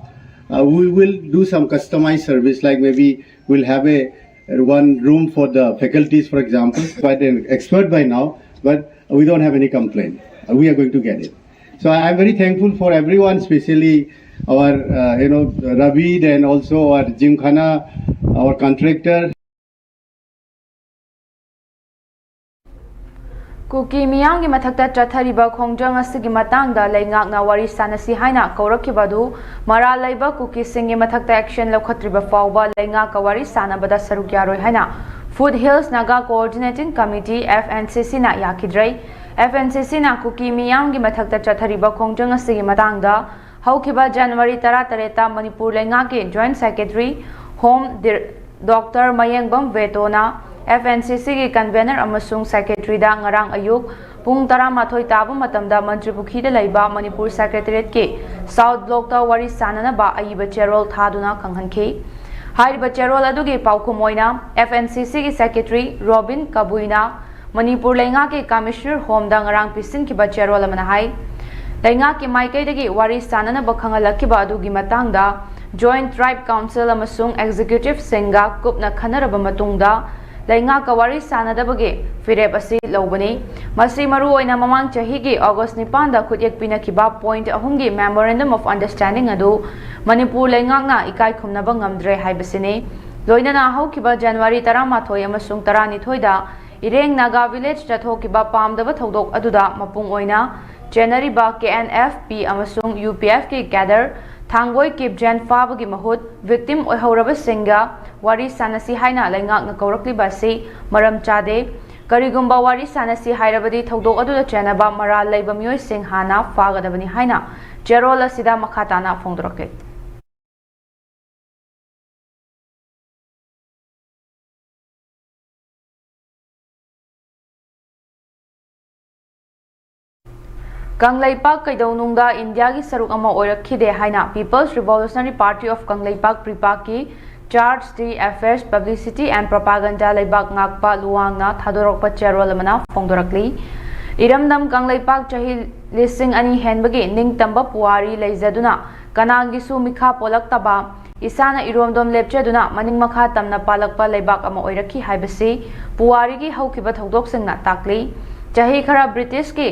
uh, we will do some customized service, like maybe we'll have a one room for the faculties, for example. Quite an expert by now, but we don't have any complaint. Uh, we are going to get it. So I am very thankful for everyone, especially our, uh, you know, Ravid and also our Gymkhana, our contractor. ꯀꯨꯀꯤ ꯃꯤꯌꯥꯝꯒꯤ ꯃꯊꯛꯇ ꯆꯠꯊꯔꯤꯕ ꯈꯣꯡꯖꯪ ꯑꯁꯤꯒꯤ ꯃꯇꯥꯡꯗ ꯂꯩꯉꯥꯛꯅ ꯋꯥꯔꯤ ꯁꯥꯅꯁꯤ ꯍꯥꯏꯅ ꯀꯧꯔꯛꯈꯤꯕ ꯑꯗꯨ ꯃꯔꯥꯜ ꯂꯩꯕ ꯀꯨꯀꯤꯁꯤꯡꯒꯤ ꯃꯊꯛꯇ action ꯂꯧꯈꯠꯇ꯭ꯔꯤꯕ ꯐꯥꯎꯕ ꯂꯩꯉꯥꯛꯀ ꯋꯥꯔꯤ ꯁꯥꯅꯕꯗ ꯁꯔꯨꯛ ꯌꯥꯔꯣꯏ ꯍꯥꯏꯅ Foot Hills Naga Coordinating Committee, F N C C ꯅ ꯌꯥꯈꯤꯗ꯭ꯔꯦ꯫ F N C C ꯅ ꯀꯨꯀꯤ ꯃꯤꯌꯥꯝꯒꯤ ꯃꯊꯛꯇ ꯆꯠꯊꯔꯤꯕ ꯈꯣꯡꯖꯪ ꯑꯁꯤꯒꯤ ꯃꯇꯥꯡꯗ ꯍꯧꯈꯤꯕ ꯖꯅꯋꯥꯔꯤ ꯇꯔꯥꯇꯔꯦꯠꯇ ꯃꯅꯤꯄꯨꯔ ꯂꯩꯉꯥꯛꯀꯤ Joint Secretary Home Dir-, Doctor ꯃꯌꯦꯡꯕꯝ ꯕꯦꯇꯣꯅ F N C C ꯒꯤ convener ꯑꯃꯁꯨꯡ secretary ꯗ ꯉꯔꯥꯡ ꯑꯌꯨꯛ ꯄꯨꯡ ꯇꯔꯥꯃꯥꯊꯣꯏ ꯇꯥꯕ ꯃꯇꯝꯗ ꯃꯟꯇ꯭ꯔꯤꯄꯨꯈ꯭ꯔꯤꯗ ꯂꯩꯕ ꯃꯅꯤꯄꯨꯔ Secretariat ꯀꯤ South Block ꯇ ꯋꯥꯔꯤ ꯁꯥꯅꯅꯕ ꯑꯏꯕ ꯆꯦꯔꯣꯜ ꯊꯥꯗꯨꯅ ꯈꯪꯍꯟꯈꯤ꯫ ꯍꯥꯏꯔꯤꯕ ꯆꯦꯔꯣꯜ ꯑꯗꯨꯒꯤ ꯄꯥꯎꯈꯨꯝ ꯑꯣꯏꯅ F N C C ꯒꯤ Secretary ꯔꯣꯕꯤꯟ ꯀꯕꯨꯏꯅ ꯃꯅꯤꯄꯨꯔ ꯂꯩꯉꯥꯛꯀꯤ Commissioner Home ꯗ ꯉꯔꯥꯡ ꯄꯤꯁꯤꯟꯈꯤꯕ ꯆꯦꯔꯣꯜ ꯑꯃꯅ ꯍꯥꯏ, ꯂꯩꯉꯥꯛꯀꯤ ꯃꯥꯏꯀꯩꯗꯒꯤ ꯋꯥꯔꯤ ꯁꯥꯅꯅꯕ ꯈꯪꯍꯜꯂꯛꯈꯤꯕ ꯑꯗꯨꯒꯤ ꯃꯇꯥꯡꯗ Joint Tribe Council ꯑꯃꯁꯨꯡ Executive ꯁꯤꯡꯒ ꯀꯨꯞꯅ ꯈꯟꯅꯔꯕ ꯃꯇꯨꯡꯗ ꯂꯩꯉꯥꯛꯀ ꯋꯥꯔꯤ ꯁꯥꯅꯗꯕꯒꯤ ꯐꯤꯔꯦꯞ ꯑꯁꯤ ꯂꯧꯕꯅꯤ꯫ ꯃꯁꯤ ꯃꯔꯨꯑꯣꯏꯅ ꯃꯃꯥꯡ ꯆꯍꯤꯒꯤ August ꯅꯤꯄꯥꯟꯗ ꯈꯨꯠꯌꯦꯛ ꯄꯤꯅꯈꯤꯕ point ꯑꯍꯨꯝꯒꯤ Memorandum of Understanding ꯑꯗꯨ ꯃꯅꯤꯄꯨꯔ ꯂꯩꯉꯥꯛꯅ ꯏꯀꯥꯏ ꯈꯨꯝꯅꯕ ꯉꯝꯗ꯭ꯔꯦ ꯍꯥꯏꯕꯁꯤꯅꯤ꯫ ꯂꯣꯏꯅꯅ ꯍꯧꯈꯤꯕ January ꯇꯔꯥꯃꯥꯊꯣꯏ ꯑꯃꯁꯨꯡ ꯇꯔꯥꯅꯤꯊꯣꯏꯗ ꯏꯔꯦꯡ ꯅꯥꯒꯥ Village ꯇ ꯊꯣꯛꯈꯤꯕ ꯄꯥꯝꯗꯕ ꯊꯧꯗꯣꯛ ꯑꯗꯨꯗ ꯃꯄꯨꯡ ꯑꯣꯏꯅ ꯆꯦꯟꯅꯔꯤꯕ K N F P ꯑꯃꯁꯨꯡ U P F ꯀꯤ cadre ꯊꯥꯡꯒꯣꯏ ꯀꯤꯞꯖꯦꯟ ꯐꯥꯕꯒꯤ ꯃꯍꯨꯠ victim ꯑꯣꯏꯍꯧꯔꯕꯁꯤꯡꯒ ꯋꯥꯔꯤ ꯁꯥꯅꯁꯤ ꯍꯥꯏꯅ ꯂꯩꯉꯥꯛꯅ ꯀꯧꯔꯛꯂꯤꯕ ꯑꯁꯤ ꯃꯔꯝ ꯆꯥꯗꯦ꯫ ꯀꯔꯤꯒꯨꯝꯕ ꯋꯥꯔꯤ ꯁꯥꯅꯁꯤ ꯍꯥꯏꯔꯕꯗꯤ ꯊꯧꯗꯣꯛ ꯑꯗꯨꯗ ꯆꯦꯟꯅꯕ ꯃꯔꯥꯜ ꯂꯩꯕ ꯃꯤꯑꯣꯏꯁꯤꯡ ꯍꯥꯟꯅ ꯐꯥꯒꯗꯕꯅꯤ ꯍꯥꯏꯅ ꯆꯦꯔꯣꯜ ꯑꯁꯤꯗ ꯃꯈꯥ ꯇꯥꯅ ꯐꯣꯡꯗꯣꯔꯛꯂꯤ꯫ ꯀꯪꯂꯩꯄꯥꯛ ꯀꯩꯗꯧꯅꯨꯡꯗ ꯏꯟꯗꯤꯌꯥꯒꯤ ꯁꯔꯨꯛ ꯑꯃ ꯑꯣꯏꯔꯛꯈꯤꯗꯦ ꯍꯥꯏꯅ People's Revolutionary Party of Kangleipak, ꯄ꯭ꯔꯤꯄꯥꯛꯀꯤ Charge the Affairs, Publicity and Propaganda ꯂꯩꯕꯥꯛ ꯉꯥꯛꯄ ꯂꯨꯋꯥꯡꯅ ꯊꯥꯗꯣꯔꯛꯄ ꯆꯦꯔꯣꯜ ꯑꯃꯅ ꯐꯣꯡꯗꯣꯔꯛꯂꯤ꯫ ꯏꯔꯝꯗꯝ ꯀꯪꯂꯩꯄꯥꯛ ꯆꯍꯤ ꯂꯤꯁꯤꯡ ꯑꯅꯤ ꯍꯦꯟꯕꯒꯤ ꯅꯤꯡꯇꯝꯕ ꯄꯨꯋꯥꯔꯤ ꯂꯩꯖꯗꯨꯅ ꯀꯅꯥꯒꯤꯁꯨ ꯃꯤꯈꯥ ꯄꯣꯜꯂꯛꯇꯕ, ꯏꯁꯥꯅ ꯏꯔꯣꯝꯗꯣꯝ ꯂꯦꯞꯆꯗꯨꯅ ꯃꯅꯤꯡ ꯃꯈꯥ ꯇꯝꯅ ꯄꯥꯜꯂꯛꯄ ꯂꯩꯕꯥꯛ ꯑꯃ ꯑꯣꯏꯔꯛꯈꯤ ꯍꯥꯏꯕꯁꯤ ꯄꯨꯋꯥꯔꯤꯒꯤ ꯍꯧꯈꯤꯕ ꯊꯧꯗꯣꯛꯁꯤꯡꯅ ꯇꯥꯛꯂꯤ꯫ ꯆꯍꯤ ꯈꯔ British ꯀꯤ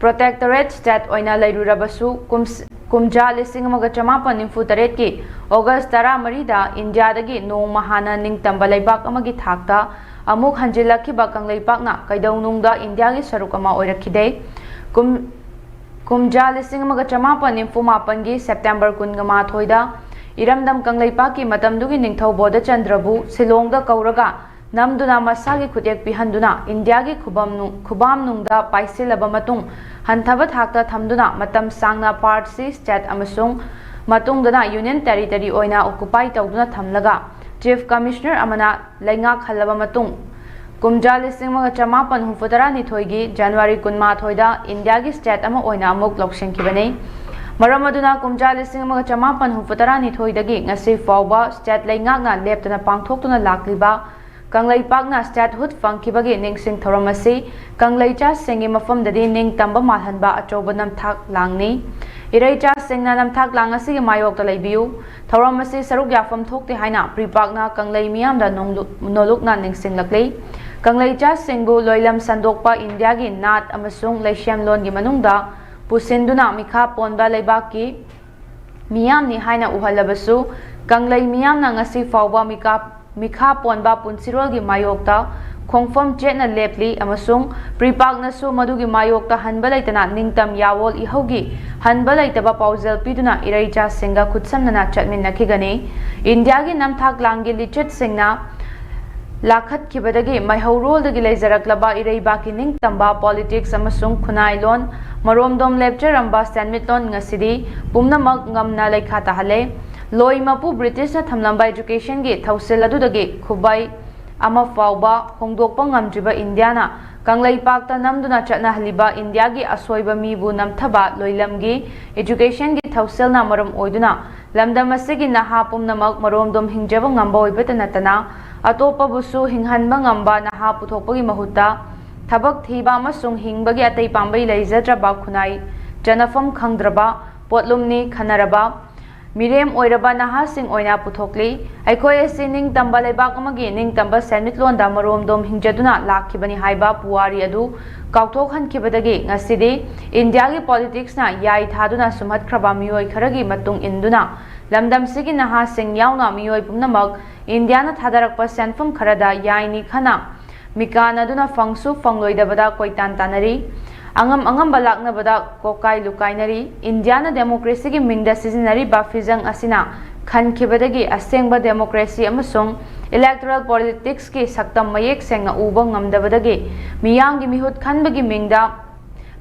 protectorate state ꯑꯣꯏꯅ ꯂꯩꯔꯨꯔꯕꯁꯨ, ꯀꯨꯝꯁ-, ꯀꯨꯝꯖꯥ ꯂꯤꯁꯤꯡ ꯑꯃꯒ ꯆꯃꯥꯄꯟ ꯅꯤꯐꯨ ꯇꯔꯦꯠꯀꯤ August ꯇꯔꯥꯃꯔꯤꯗ ꯏꯟꯗꯤꯌꯥꯗꯒꯤ ꯅꯣꯡꯃ ꯍꯥꯟꯅ ꯅꯤꯡꯇꯝꯕ ꯂꯩꯕꯥꯛ ꯑꯃꯒꯤ ꯊꯥꯛꯇ ꯑꯃꯨꯛ ꯍꯟꯖꯤꯜꯂꯛꯈꯤꯕ ꯀꯪꯂꯩꯄꯥꯛꯅ ꯀꯩꯗꯧꯅꯨꯡꯗ ꯏꯟꯗꯤꯌꯥꯒꯤ ꯁꯔꯨꯛ ꯑꯃ ꯑꯣꯏꯔꯛꯈꯤꯗꯦ꯫ ꯀꯨꯝ-, ꯀꯨꯝꯖꯥ ꯂꯤꯁꯤꯡ ꯑꯃꯒ ꯆꯃꯥꯄꯟ ꯅꯤꯐꯨ ꯃꯥꯄꯟꯒꯤ September ꯀꯨꯟꯃꯥꯊꯣꯏꯗ ꯏꯔꯝꯗꯝ ꯀꯪꯂꯩꯄꯥꯛꯀꯤ ꯃꯇꯝꯗꯨꯒꯤ ꯅꯤꯡꯊꯧ ꯕꯣꯙꯆꯟꯗ꯭ꯔꯕꯨ ꯁꯤꯂꯣꯡꯗ ꯀꯧꯔꯒ ꯅꯝꯗꯨꯅ ꯃꯁꯥꯒꯤ ꯈꯨꯠꯌꯦꯛ ꯄꯤꯍꯟꯗꯨꯅ ꯏꯟꯗꯤꯌꯥꯒꯤ ꯈꯨꯕꯝꯅꯨ-, ꯈꯨꯕꯥꯝꯅꯨꯡꯗ ꯄꯥꯏꯁꯤꯜꯂꯕ ꯃꯇꯨꯡ, ꯍꯟꯊꯕ ꯊꯥꯛꯇ ꯊꯝꯗꯨꯅ ꯃꯇꯝ ꯁꯥꯡꯅ ꯄꯥꯔꯠꯁꯤ state ꯑꯃꯁꯨꯡ ꯃꯇꯨꯡꯗꯅ Union Territory ꯑꯣꯏꯅ occupy ꯇꯧꯗꯨꯅ ꯊꯝꯂꯒ Chief Commissioner ꯑꯃꯅ ꯂꯩꯉꯥꯛ ꯍꯜꯂꯕ ꯃꯇꯨꯡ, ꯀꯨꯝꯖꯥ ꯂꯤꯁꯤꯡ ꯑꯃꯒ ꯆꯃꯥꯄꯟ ꯍꯨꯝꯐꯨꯇꯔꯥꯅꯤꯊꯣꯏꯒꯤ January ꯀꯨꯟꯃꯥꯊꯣꯏꯗ ꯏꯟꯗꯤꯌꯥꯒꯤ state ꯑꯃ ꯑꯣꯏꯅ ꯑꯃꯨꯛ ꯂꯧꯁꯤꯟꯈꯤꯕꯅꯤ꯫ ꯃꯔꯝ ꯑꯗꯨꯅ ꯀꯨꯝꯖꯥ ꯂꯤꯁꯤꯡ ꯑꯃꯒ ꯆꯃꯥꯄꯟ ꯍꯨꯝꯐꯨ ꯇꯔꯥꯅꯤꯊꯣꯏꯗꯒꯤ ꯉꯁꯤ ꯐꯥꯎꯕ state ꯂꯩꯉꯥꯛꯅ ꯂꯦꯞꯇꯅ ꯄꯥꯡꯊꯣꯛꯇꯨꯅ ꯂꯥꯛꯂꯤꯕ ꯀꯪꯂꯩꯄꯥꯛꯅ statehood ꯐꯪꯈꯤꯕꯒꯤ ꯅꯤꯡꯁꯤꯡ ꯊꯧꯔꯝ ꯑꯁꯤ ꯀꯪꯂꯩꯆꯥꯁꯤꯡꯒꯤ ꯃꯐꯝꯗꯗꯤ ꯅꯤꯡꯇꯝꯕ ꯃꯥꯜꯍꯟꯕ ꯑꯆꯧꯕ ꯅꯝꯊꯥꯛ ꯂꯥꯡꯅꯤ꯫ ꯏꯔꯩꯆꯥꯁꯤꯡꯅ ꯅꯝꯊꯥꯛ ꯂꯥꯡ ꯑꯁꯤꯒꯤ ꯃꯥꯌꯣꯛꯇ ꯂꯩꯕꯤꯌꯨ꯫ ꯊꯧꯔꯝ ꯑꯁꯤ ꯁꯔꯨꯛ ꯌꯥꯐꯝ ꯊꯣꯛꯇꯦ ꯍꯥꯏꯅ ꯄ꯭ꯔꯤꯄꯥꯛꯅ ꯀꯪꯂꯩ ꯃꯤꯌꯥꯝꯗ ꯅꯣꯡꯂꯨ-, ꯅꯣꯂꯨꯛꯅ ꯅꯤꯡꯁꯤꯡꯂꯛꯂꯤ꯫ ꯀꯪꯂꯩꯆꯥꯁꯤꯡꯕꯨ ꯂꯣꯏꯂꯝ ꯁꯟꯗꯣꯛꯄ ꯏꯟꯗꯤꯌꯥꯒꯤ ꯅꯥꯠ ꯑꯃꯁꯨꯡ ꯂꯩꯁꯦꯝꯂꯣꯟꯒꯤ ꯃꯅꯨꯡꯗ ꯄꯨꯁꯤꯟꯗꯨꯅ ꯃꯤꯈꯥ ꯄꯣꯟꯕ ꯂꯩꯕꯥꯛꯀꯤ ꯃꯤꯌꯥꯝꯅꯤ ꯍꯥꯏꯅ ꯎꯍꯜꯂꯕꯁꯨ, ꯀꯪꯂꯩ ꯃꯤꯌꯥꯝꯅ ꯉꯁꯤ ꯐꯥꯎꯕ ꯃꯤꯀꯥ-, ꯃꯤꯈꯥ ꯄꯣꯟꯕ ꯄꯨꯟꯁꯤꯔꯣꯜꯒꯤ ꯃꯥꯌꯣꯛꯇ ꯈꯣꯡꯐꯝ ꯆꯦꯠꯅ ꯂꯦꯞꯂꯤ ꯑꯃꯁꯨꯡ ꯄ꯭ꯔꯤꯄꯥꯛꯅꯁꯨ ꯃꯗꯨꯒꯤ ꯃꯥꯌꯣꯛꯇ ꯍꯟꯕ ꯂꯩꯇꯅ ꯅꯤꯡꯇꯝ ꯌꯥꯋꯣꯜ ꯏꯍꯧꯒꯤ ꯍꯟꯕ ꯂꯩꯇꯕ ꯄꯥꯎꯖꯦꯜ ꯄꯤꯗꯨꯅ ꯏꯔꯩꯆꯥꯁꯤꯡꯒ ꯈꯨꯠꯁꯝꯅꯅ ꯆꯠꯃꯤꯟꯅꯈꯤꯒꯅꯤ꯫ ꯏꯟꯗꯤꯌꯥꯒꯤ ꯅꯝꯊꯥꯛ ꯂꯥꯡꯒꯤ ꯂꯤꯆꯠꯁꯤꯡꯅ ꯂꯥꯈꯠꯈꯤꯕꯗꯒꯤ ꯃꯩꯍꯧꯔꯣꯜꯗꯒꯤ ꯂꯩꯖꯔꯛꯂꯕ ꯏꯔꯩꯕꯥꯛꯀꯤ ꯅꯤꯡꯇꯝꯕ, politics ꯑꯃꯁꯨꯡ ꯈꯨꯟꯅꯥꯏꯂꯣꯟ ꯃꯔꯣꯝꯗꯣꯝ ꯂꯦꯞꯆꯔꯝꯕ ꯁꯦꯟꯃꯤꯠꯂꯣꯟ ꯉꯁꯤꯗꯤ ꯄꯨꯝꯅꯃꯛ ꯉꯝꯅ ꯂꯩꯈꯥ ꯇꯥꯍꯜꯂꯦ꯫ ꯂꯣꯏ ꯃꯄꯨ ꯕ꯭ꯔꯤꯇꯤꯁꯅ ꯊꯝꯂꯝꯕ educationꯒꯤ ꯊꯧꯁꯤꯜ ꯑꯗꯨꯗꯒꯤ ꯈꯨꯕꯩ ꯑꯃ ꯐꯥꯎꯕ ꯍꯣꯡꯗꯣꯛꯄ ꯉꯝꯗ꯭ꯔꯤꯕ ꯏꯟꯗꯤꯌꯥꯅ ꯀꯪꯂꯩꯄꯥꯛꯇ ꯅꯝꯗꯨꯅ ꯆꯠꯅꯍꯜꯂꯤꯕ ꯏꯟꯗꯤꯌꯥꯒꯤ ꯑꯁꯣꯏꯕ ꯃꯤꯕꯨ ꯅꯝꯊꯕ ꯂꯣꯏꯂꯝꯒꯤ educationꯒꯤ ꯊꯧꯁꯤꯜꯅ ꯃꯔꯝ ꯑꯣꯏꯗꯨꯅ ꯂꯝꯗꯝ ꯑꯁꯤꯒꯤ ꯅꯍꯥ ꯄꯨꯝꯅꯃꯛ ꯃꯔꯣꯝꯗꯣꯝ ꯍꯤꯡꯖꯕ ꯉꯝꯕ ꯑꯣꯏꯕꯇ ꯅꯠꯇꯅ, ꯑꯇꯣꯞꯄꯕꯨꯁꯨ ꯍꯤꯡꯍꯟꯕ ꯉꯝꯕ ꯅꯍꯥ ꯄꯨꯊꯣꯛꯄꯒꯤ ꯃꯍꯨꯠꯇ, ꯊꯕꯛ ꯊꯤꯕ ꯑꯃꯁꯨꯡ ꯍꯤꯡꯕꯒꯤ ꯑꯇꯩ ꯄꯥꯝꯕꯩ ꯂꯩꯖꯗ꯭ꯔꯕ ꯈꯨꯟꯅꯥꯏ ꯆꯅꯐꯝ ꯈꯪꯗ꯭ꯔꯕ ꯄꯣꯠꯂꯨꯝꯅꯤ ꯈꯟꯅꯔꯕ ꯃꯤꯔꯦꯝ ꯑꯣꯏꯔꯕ ꯅꯍꯥꯁꯤꯡ ꯑꯣꯏꯅ ꯄꯨꯊꯣꯛꯂꯤ꯫ ꯑꯩꯈꯣꯏ ꯑꯁꯤ ꯅꯤꯡꯇꯝꯕ ꯂꯩꯕꯥꯛ ꯑꯃꯒꯤ ꯅꯤꯡꯇꯝꯕ ꯁꯦꯟꯃꯤꯠꯂꯣꯟꯗ ꯃꯔꯣꯝꯗꯣꯝ ꯍꯤꯡꯖꯗꯨꯅ ꯂꯥꯛꯈꯤꯕꯅꯤ ꯍꯥꯏꯕ ꯄꯨꯋꯥꯔꯤ ꯑꯗꯨ ꯀꯥꯎꯊꯣꯛꯍꯟꯈꯤꯕꯗꯒꯤ ꯉꯁꯤꯗꯤ ꯏꯟꯗꯤꯌꯥꯒꯤ politicsꯅ ꯌꯥꯏ ꯊꯥꯗꯨꯅ ꯁꯨꯝꯍꯠꯈ꯭ꯔꯕ ꯃꯤꯑꯣꯏ ꯈꯔꯒꯤ ꯃꯇꯨꯡ ꯏꯟꯗꯨꯅ ꯂꯝꯗꯝꯁꯤꯒꯤ ꯅꯍꯥꯁꯤꯡ ꯌꯥꯎꯅ ꯃꯤꯑꯣꯏ ꯄꯨꯝꯅꯃꯛ ꯏꯟꯗꯤꯌꯥꯅ ꯊꯥꯗꯔꯛꯄ ꯁꯦꯟꯐꯝ ꯈꯔꯗ ꯌꯥꯏꯅꯤ ꯈꯟꯅ ꯃꯤꯀꯥꯅꯗꯨꯅ ꯐꯪꯁꯨ ꯐꯪꯂꯣꯏꯗꯕꯗ ꯀꯣꯏꯇꯥꯟ ꯇꯥꯟꯅꯔꯤ꯫ ꯑꯉꯝ ꯑꯉꯝꯕ ꯂꯥꯛꯅꯕꯗ ꯀꯣꯀꯥꯏ ꯂꯨꯀꯥꯏꯅꯔꯤ꯫ ꯏꯟꯗꯤꯌꯥꯅ democracyꯒꯤ ꯃꯤꯡꯗ ꯁꯤꯖꯤꯟꯅꯔꯤꯕ ꯐꯤꯖꯪ ꯑꯁꯤꯅ ꯈꯟꯈꯤꯕꯗꯒꯤ ꯑꯁꯦꯡꯕ democracy ꯑꯃꯁꯨꯡ electoral politicsꯀꯤ ꯁꯛꯇꯝ ꯃꯌꯦꯛ ꯁꯦꯡꯅ ꯎꯕ ꯉꯝꯗꯕꯗꯒꯤ ꯃꯤꯌꯥꯝꯒꯤ ꯃꯤꯍꯨꯠ ꯈꯟꯕꯒꯤ ꯃꯤꯡꯗ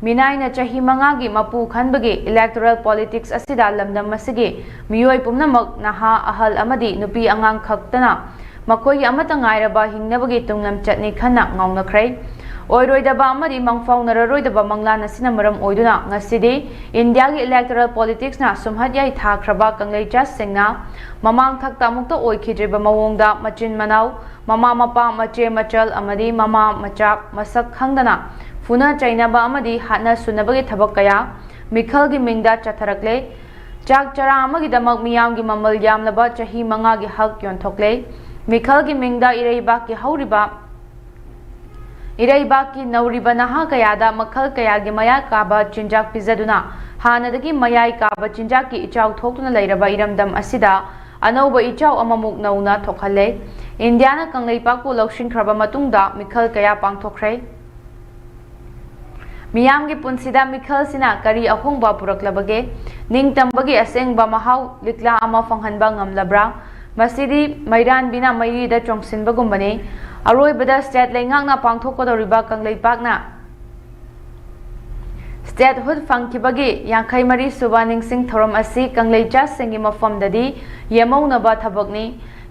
ꯃꯤꯅꯥꯏꯅ ꯆꯍꯤ ꯃꯉꯥꯒꯤ ꯃꯄꯨ ꯈꯟꯕꯒꯤ electoral politics ꯑꯁꯤꯗ ꯂꯝꯗꯝ ꯑꯁꯤꯒꯤ ꯃꯤꯑꯣꯏ ꯄꯨꯝꯅꯃꯛ, ꯅꯍꯥ, ꯑꯍꯜ ꯑꯃꯗꯤ ꯅꯨꯄꯤ ꯑꯉꯥꯡ ꯈꯛꯇꯅ ꯃꯈꯣꯏꯒꯤ ꯑꯃꯠꯇ ꯉꯥꯏꯔꯕ ꯍꯤꯡꯅꯕꯒꯤ ꯇꯨꯡꯂꯝꯆꯠꯅꯤ ꯈꯟꯅ ꯉꯥꯎꯅꯈ꯭ꯔꯦ꯫ ꯑꯣꯏꯔꯣꯏꯗꯕ ꯑꯃꯗꯤ ꯃꯪꯐꯥꯎꯅꯔꯔꯣꯏꯗꯕ ꯃꯪꯂꯥꯟ ꯑꯁꯤꯅ ꯃꯔꯝ ꯑꯣꯏꯗꯨꯅ ꯉꯁꯤꯗꯤ ꯏꯟꯗꯤꯌꯥꯒꯤ electoral politicsꯅ ꯁꯨꯝꯍꯠ ꯌꯥꯏꯊꯥꯈ꯭ꯔꯕ ꯀꯪꯂꯩ ꯆꯥꯁꯤꯡꯅ ꯃꯃꯥꯡ ꯊꯛꯇ ꯑꯃꯨꯛꯇ ꯑꯣꯏꯈꯤꯗ꯭ꯔꯤꯕ ꯃꯑꯣꯡꯗ ꯃꯆꯤꯟ ꯃꯅꯥꯎ, ꯃꯃꯥ ꯃꯄꯥ, ꯃꯆꯦ ꯃꯆꯜ ꯑꯃꯗꯤ ꯃꯃꯥ ꯃꯆꯥ ꯃꯁꯛ ꯈꯪꯗꯅ ꯐꯨꯅ ꯆꯩꯅꯕ ꯑꯃꯗꯤ ꯍꯥꯠꯅ ꯁꯨꯅꯕꯒꯤ ꯊꯕꯛ ꯀꯌꯥ ꯃꯤꯈꯜꯒꯤ ꯃꯤꯡꯗ ꯆꯠꯊꯔꯛꯂꯦ꯫ ꯆꯥꯛ ꯆꯔꯥ ꯑꯃꯒꯤꯗꯃꯛ ꯃꯤꯌꯥꯝꯒꯤ ꯃꯃꯜ ꯌꯥꯝꯂꯕ ꯆꯍꯤ ꯃꯉꯥꯒꯤ ꯍꯛ ꯌꯣꯟꯊꯣꯛꯂꯦ꯫ ꯃꯤꯈꯜꯒꯤ ꯃꯤꯡꯗ ꯏꯔꯩꯕꯥꯛꯀꯤ ꯍꯧꯔꯤꯕ ꯏꯔꯩꯕꯥꯛꯀꯤ ꯅꯧꯔꯤꯕ ꯅꯍꯥ ꯀꯌꯥꯗ ꯃꯈꯜ ꯀꯌꯥꯒꯤ ꯃꯌꯥꯏ ꯀꯥꯕ ꯆꯤꯟꯖꯥꯛ ꯄꯤꯖꯗꯨꯅ ꯍꯥꯟꯅꯗꯒꯤ ꯃꯌꯥꯏ ꯀꯥꯕ ꯆꯤꯟꯖꯥꯛꯀꯤ ꯏꯆꯥꯎ ꯊꯣꯛꯇꯨꯅ ꯂꯩꯔꯕ ꯏꯔꯝꯗꯝ ꯑꯁꯤꯗ ꯑꯅꯧꯕ ꯏꯆꯥꯎ ꯑꯃꯃꯨꯛ ꯅꯧꯅ ꯊꯣꯛꯍꯜꯂꯦ꯫ ꯏꯟꯗꯤꯌꯥꯅ ꯀꯪꯂꯩꯄꯥꯛꯄꯨ ꯂꯧꯁꯤꯟꯈ꯭ꯔꯕ ꯃꯇꯨꯡꯗ ꯃꯤꯈꯜ ꯀꯌꯥ ꯄꯥꯡꯊꯣꯛꯈ꯭ꯔꯦ꯫ ꯃꯤꯌꯥꯝꯒꯤ ꯄꯨꯟꯁꯤꯗ ꯃꯤꯈꯜꯁꯤꯅ ꯀꯔꯤ ꯑꯍꯣꯡꯕ ꯄꯨꯔꯛꯂꯕꯒꯦ? ꯅꯤꯡꯇꯝꯕꯒꯤ ꯑꯁꯦꯡꯕ ꯃꯍꯥꯎ ꯂꯤꯛꯂꯥ ꯑꯃ ꯐꯪꯍꯟꯕ ꯉꯝꯂꯕ꯭ꯔꯥ? ꯃꯁꯤꯗꯤ ꯃꯩꯔꯥꯟꯕꯤꯅ ꯃꯩꯔꯤꯗ ꯆꯣꯡꯁꯤꯟꯕꯒꯨꯝꯕꯅꯤ꯫ ꯑꯔꯣꯏꯕꯗ state ꯂꯩꯉꯥꯛꯅ ꯄꯥꯡꯊꯣꯛꯀꯗꯧꯔꯤꯕ ꯀꯪꯂꯩꯄꯥꯛꯅ statehood ꯐꯪꯈꯤꯕꯒꯤ ꯌꯥꯡꯈꯩ ꯃꯔꯤ ꯁꯨꯕ ꯅꯤꯡꯁꯤꯡ ꯊꯧꯔꯝ ꯑꯁꯤ ꯀꯪꯂꯩꯆꯥꯁꯤꯡꯒꯤ ꯃꯐꯝꯗꯗꯤ ꯌꯦꯃꯧꯅꯕ ꯊꯕꯛꯅꯤ꯫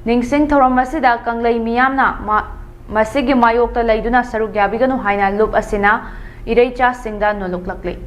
ꯅꯤꯡꯁꯤꯡ ꯊꯧꯔꯝ ꯑꯁꯤꯗ ꯀꯪꯂꯩ ꯃꯤꯌꯥꯝꯅ ꯃ-, ꯃꯁꯤꯒꯤ ꯃꯥꯌꯣꯛꯇ ꯂꯩꯗꯨꯅ ꯁꯔꯨꯛ ꯌꯥꯕꯤꯒꯅꯨ ꯍꯥꯏꯅ ꯂꯨꯞ ꯑꯁꯤꯅ ꯏꯔꯩꯆꯥꯁꯤꯡꯗ ꯅꯣꯜꯂꯨꯛꯂꯛꯂꯤ꯫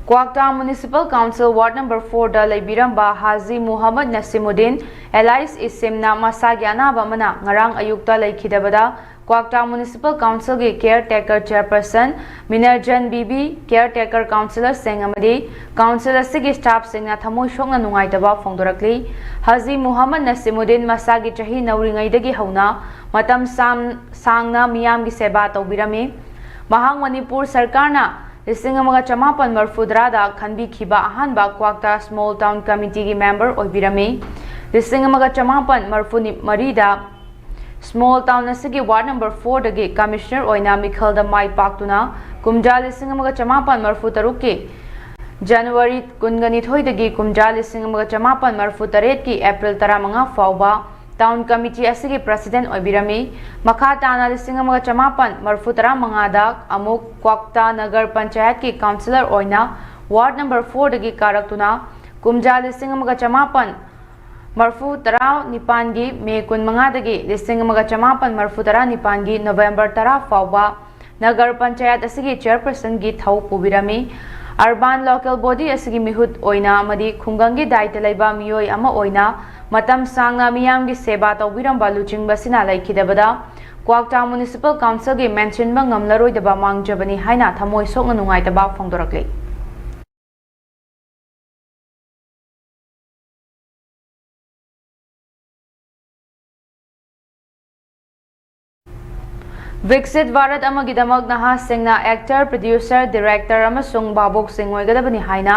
ꯀ꯭ꯋꯥꯛꯇꯥ Municipal Council Ward number fourꯗ ꯂꯩꯕꯤꯔꯝꯕ ꯍꯥꯖꯤ ꯃꯨꯍꯝꯃꯗ ꯅꯁꯤꯃꯨꯗꯤꯟ alias ꯏꯁꯤꯝꯅ ꯃꯁꯥꯒꯤ ꯑꯅꯥꯕ ꯑꯃꯅ ꯉꯔꯥꯡ ꯑꯌꯨꯛꯇ ꯂꯩꯈꯤꯗꯕꯗ ꯀ꯭ꯋꯥꯛꯇꯥ Municipal Councilꯒꯤ caretaker chairperson ꯃꯤꯅꯔꯖꯟ ꯕꯤꯕꯤ, caretaker councillorꯁꯤꯡ ꯑꯃꯗꯤ council ꯑꯁꯤꯒꯤ staffꯁꯤꯡꯅ ꯊꯃꯣꯏ ꯁꯣꯛꯅ ꯅꯨꯡꯉꯥꯏꯇꯕ ꯐꯣꯡꯗꯣꯔꯛꯂꯤ꯫ ꯍꯥꯖꯤ ꯃꯨꯍꯝꯃꯗ ꯅꯁꯤꯃꯨꯗꯤꯟ ꯃꯁꯥꯒꯤ ꯆꯍꯤ ꯅꯧꯔꯤꯉꯩꯗꯒꯤ ꯍꯧꯅ ꯃꯇꯝ ꯁꯥꯡ-, ꯁꯥꯡꯅ ꯃꯤꯌꯥꯝꯒꯤ ꯁꯦꯕꯥ ꯇꯧꯕꯤꯔꯝꯃꯤ꯫ ꯃꯍꯥꯛ ꯃꯅꯤꯄꯨꯔ ꯁꯔꯀꯥꯔꯅ ꯂꯤꯁꯤꯡ ꯑꯃꯒ ꯆꯃꯥꯄꯟ ꯃꯔꯤꯐꯨ ꯇꯔꯥꯗ ꯈꯟꯕꯤꯈꯤꯕ ꯑꯍꯥꯟꯕ ꯀ꯭ꯋꯥꯛꯇꯥ Small Town Committeeꯒꯤ member ꯑꯣꯏꯕꯤꯔꯝꯃꯤ꯫ ꯂꯤꯁꯤꯡ ꯑꯃꯒ ꯆꯃꯥꯄꯟ ꯃꯔꯤꯐꯨ ꯃꯔꯤꯗ Small Town ꯑꯁꯤꯒꯤ Ward number fourꯗꯒꯤ commissioner ꯑꯣꯏꯅ ꯃꯤꯈꯜꯗ ꯃꯥꯏ ꯄꯥꯛꯇꯨꯅ ꯀꯨꯝꯖꯥ ꯂꯤꯁꯤꯡ ꯑꯃꯒ ꯆꯃꯥꯄꯟ ꯃꯔꯤꯐꯨ ꯇꯔꯨꯛꯀꯤ January ꯀꯨꯟꯒ ꯅꯤꯊꯣꯏꯗꯒꯤ ꯀꯨꯝꯖꯥ ꯂꯤꯁꯤꯡ ꯑꯃꯒ ꯆꯃꯥꯄꯟ ꯃꯔꯤꯐꯨ ꯇꯔꯦꯠꯀꯤ April ꯇꯔꯥꯃꯉꯥ ꯐꯥꯎꯕ ꯇꯥꯎꯟ ꯀꯃꯤꯇꯤ ꯑꯁꯤꯒꯤ ꯄ꯭ꯔꯁꯤꯗꯦꯟ ꯑꯣꯏꯕꯤꯔꯝꯃꯤ꯫ ꯃꯈꯥ ꯇꯥꯅ ꯂꯤꯁꯤꯡ ꯑꯃꯒ ꯆꯃꯥꯄꯟ ꯃꯔꯤꯐꯨ ꯇꯔꯥ ꯃꯉꯥꯗ ꯑꯃꯨꯛ ꯀ꯭ꯋꯥꯛꯇꯥ ꯅꯒꯔ ꯄꯟꯆꯥꯌꯠꯀꯤ ꯀꯥꯎꯟꯁꯤꯂꯔ ꯑꯣꯏꯅ ꯋꯥꯔꯗ ꯅꯝꯕꯔ ꯐꯣꯔꯗꯒꯤ ꯀꯥꯔꯛꯇꯨꯅ ꯀꯨꯝꯖꯥ ꯂꯤꯁꯤꯡ ꯑꯃꯒ ꯆꯃꯥꯄꯟ ꯃꯔꯤꯐꯨ ꯇꯔꯥ ꯅꯤꯄꯥꯟꯒꯤ ꯃꯦ ꯀꯨꯟꯃꯉꯥꯗꯒꯤ ꯂꯤꯁꯤꯡ ꯑꯃꯒ ꯆꯃꯥꯄꯟ ꯃꯔꯤꯐꯨ ꯇꯔꯥ ꯅꯤꯄꯥꯟꯒꯤ ꯅꯣꯕꯦꯝꯕꯔ ꯇꯔꯥ ꯐꯥꯎꯕ ꯅꯒꯔ ꯄꯟꯆꯥꯌꯠ ꯑꯁꯤꯒꯤ ꯆꯦꯌꯔꯄꯔꯁꯟꯒꯤ ꯊꯧ ꯄꯨꯕꯤꯔꯝꯃꯤ꯫ ꯑꯔꯕꯥꯟ ꯂꯣꯀꯦꯜ ꯕꯣꯗꯤ ꯑꯁꯤꯒꯤ ꯃꯤꯍꯨꯠ ꯑꯣꯏꯅ ꯑꯃꯗꯤ ꯈꯨꯡꯒꯪꯒꯤ ꯗꯥꯏꯇ ꯂꯩꯕ ꯃꯤꯑꯣꯏ ꯑꯃ ꯑꯣꯏꯅ ꯃꯇꯝ ꯁꯥꯡꯅ ꯃꯤꯌꯥꯝꯒꯤ ꯁꯦꯕꯥ ꯇꯧꯕꯤꯔꯝꯕ ꯂꯨꯆꯤꯡꯕꯁꯤꯅ ꯂꯩꯈꯤꯗꯕꯗ ꯀ꯭ꯋꯥꯛꯇꯥ ꯃ꯭ꯌꯨꯅꯤꯁꯤꯄꯥꯜ ꯀꯥꯎꯟꯁꯤꯜꯒꯤ ꯃꯦꯟꯁꯤꯟꯕ ꯉꯝꯂꯔꯣꯏꯗꯕ ꯃꯥꯡꯖꯕꯅꯤ ꯍꯥꯏꯅ ꯊꯃꯣꯏ ꯁꯣꯛꯅ ꯅꯨꯡꯉꯥꯏꯇꯕ ꯐꯣꯡꯗꯣꯔꯛꯂꯤ꯫ ꯕꯤꯛꯁꯤꯠ ꯚꯥꯔꯠ ꯑꯃꯒꯤꯗꯃꯛ ꯅꯍꯥꯁꯤꯡꯅ ꯑꯦꯛꯇꯔ, ꯄ꯭ꯔꯗ꯭ꯌꯨꯁꯔ, ꯗꯤꯔꯦꯛꯇꯔ ꯑꯃꯁꯨꯡ ꯚꯥꯕꯣꯛꯁꯤꯡ ꯑꯣꯏꯒꯗꯕꯅꯤ ꯍꯥꯏꯅ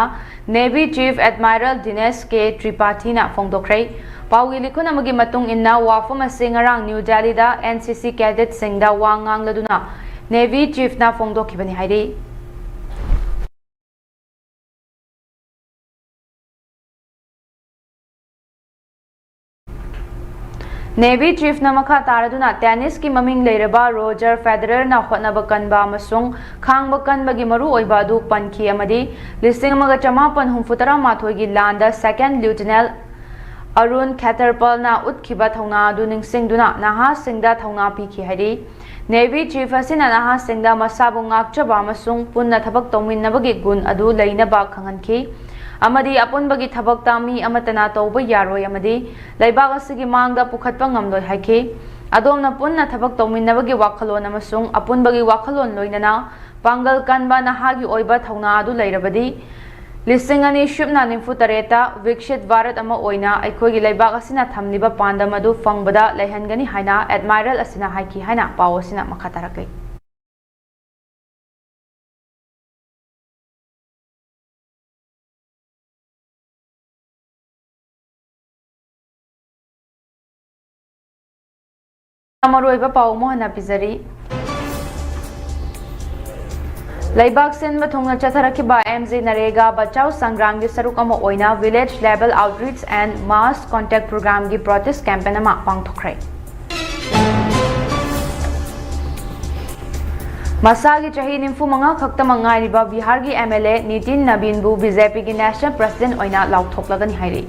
ꯅꯦꯚꯤ ꯆꯤꯐ ꯑꯦꯗꯃꯥꯏꯔꯦꯜ ꯗꯤꯅꯦꯁ ꯀꯦ ꯇ꯭ꯔꯤꯄꯥꯊꯤꯅ ꯐꯣꯡꯗꯣꯛꯈ꯭ꯔꯦ꯫ ꯄꯥꯎꯒꯤ ꯂꯤꯈꯨꯟ ꯑꯃꯒꯤ ꯃꯇꯨꯡ ꯏꯟꯅ, ꯋꯥꯐꯝ ꯑꯁꯤ ꯉꯔꯥꯡ ꯅ꯭ꯌꯨ ꯗꯦꯜꯂꯤꯗ ꯑꯦꯟ ꯁꯤ ꯁꯤ ꯀꯦꯗꯦꯠꯁꯤꯡꯗ ꯋꯥ ꯉꯥꯡꯂꯗꯨꯅ ꯅꯦꯚꯤ ꯆꯤꯐꯅ ꯐꯣꯡꯗꯣꯛꯈꯤꯕꯅꯤ ꯍꯥꯏꯔꯤ꯫ ꯅꯦꯚꯤ ꯆꯤꯐꯅ ꯃꯈꯥ ꯇꯥꯔꯗꯨꯅ ꯇꯦꯅꯤꯁꯀꯤ ꯃꯃꯤꯡ ꯂꯩꯔꯕ ꯔꯣꯖꯔ ꯐꯦꯗꯔꯔꯅ ꯍꯣꯠꯅꯕ ꯀꯟꯕ ꯑꯃꯁꯨꯡ ꯈꯥꯡꯕ ꯀꯟꯕꯒꯤ ꯃꯔꯨꯑꯣꯏꯕ ꯑꯗꯨ ꯄꯟꯈꯤ ꯑꯃꯗꯤ ꯂꯤꯁꯤꯡ ꯑꯃꯒ ꯆꯃꯥꯄꯟ ꯍꯨꯝꯐꯨ ꯇꯔꯥ ꯃꯥꯊꯣꯏꯒꯤ ꯂꯥꯟꯗ ꯁꯦꯀꯦꯟ ꯂꯤꯎꯇꯤꯅꯦꯜ ꯑꯔꯨꯟ ꯈꯦꯇꯔꯄꯜꯅ ꯎꯠꯈꯤꯕ ꯊꯧꯅꯥ ꯑꯗꯨ ꯅꯤꯡꯁꯤꯡꯗꯨꯅ ꯅꯍꯥꯁꯤꯡꯗ ꯊꯧꯅꯥ ꯄꯤꯈꯤ ꯍꯥꯏꯔꯤ꯫ ꯅꯦꯚꯤ ꯆꯤꯐ ꯑꯁꯤꯅ ꯅꯍꯥꯁꯤꯡꯗ ꯃꯁꯥꯕꯨ ꯉꯥꯛꯆꯕ ꯑꯃꯁꯨꯡ ꯄꯨꯟꯅ ꯊꯕꯛ ꯇꯧꯃꯤꯟꯅꯕꯒꯤ ꯒꯨꯟ ꯑꯗꯨ ꯂꯩꯅꯕ ꯈꯪꯍꯟꯈꯤ ꯑꯃꯗꯤ ꯑꯄꯨꯟꯕꯒꯤ ꯊꯕꯛꯇ ꯃꯤ ꯑꯃꯠꯇꯅ ꯇꯧꯕ ꯌꯥꯔꯣꯏ ꯑꯃꯗꯤ ꯂꯩꯕꯥꯛ ꯑꯁꯤꯒꯤ ꯃꯥꯡꯗ ꯄꯨꯈꯠꯄ ꯉꯝꯂꯣꯏ ꯍꯥꯏꯈꯤ꯫ ꯑꯗꯣꯝꯅ ꯄꯨꯟꯅ ꯊꯕꯛ ꯇꯧꯃꯤꯟꯅꯕꯒꯤ ꯋꯥꯈꯜꯂꯣꯟ ꯑꯃꯁꯨꯡ ꯑꯄꯨꯟꯕꯒꯤ ꯋꯥꯈꯜꯂꯣꯟ ꯂꯣꯏꯅꯅ ꯄꯥꯡꯒꯜ ꯀꯟꯕ ꯅꯍꯥꯒꯤ ꯑꯣꯏꯕ ꯊꯧꯅꯥ ꯑꯗꯨ ꯂꯩꯔꯕꯗꯤ, ꯂꯤꯁꯤꯡ ꯑꯅꯤ ꯁꯨꯞꯅ ꯅꯤꯐꯨ ꯇꯔꯦꯠꯇ ꯋꯤꯛꯁꯤꯠ ꯚꯥꯔꯠ ꯑꯃ ꯑꯣꯏꯅ ꯑꯩꯈꯣꯏꯒꯤ ꯂꯩꯕꯥꯛ ꯑꯁꯤꯅ ꯊꯝꯂꯤꯕ ꯄꯥꯟꯗꯝ ꯑꯗꯨ ꯐꯪꯕꯗ ꯂꯩꯍꯟꯒꯅꯤ ꯍꯥꯏꯅ ꯑꯦꯗꯃꯥꯏꯔꯦꯜ ꯑꯁꯤꯅ ꯍꯥꯏꯈꯤ ꯍꯥꯏꯅ ꯄꯥꯎ ꯑꯁꯤꯅ ꯃꯈꯥ ꯇꯥꯔꯛꯂꯤ꯫ ꯃꯔꯨꯑꯣꯏꯕ ꯄꯥꯎ ꯑꯃꯨꯛ ꯍꯟꯅ ꯄꯤꯖꯔꯤ꯫ ꯂꯩꯕꯥꯛ ꯁꯤꯟꯕ ꯊꯨꯡꯅ ꯆꯠꯊꯔꯛꯈꯤꯕ M G ꯅꯔꯦꯒꯥ ꯕꯆꯥꯎ ꯁꯪꯒ꯭ꯔꯥꯝꯒꯤ ꯁꯔꯨꯛ ꯑꯃ ꯑꯣꯏꯅ Village Level Outreach and Mass Contact Programꯒꯤ protest campaign ꯑꯃ ꯄꯥꯡꯊꯣꯛꯈ꯭ꯔꯦ꯫ ꯃꯁꯥꯒꯤ ꯆꯍꯤ ꯅꯤꯐꯨ ꯃꯉꯥ ꯈꯛꯇꯃꯛ ꯉꯥꯏꯔꯤꯕ ꯕꯤꯍꯥꯔꯒꯤ M L A Nitin ꯅꯕꯤꯟꯕꯨ B J Pꯒꯤ National President ꯑꯣꯏꯅ ꯂꯥꯎꯊꯣꯛꯂꯒꯅꯤ ꯍꯥꯏꯔꯤ꯫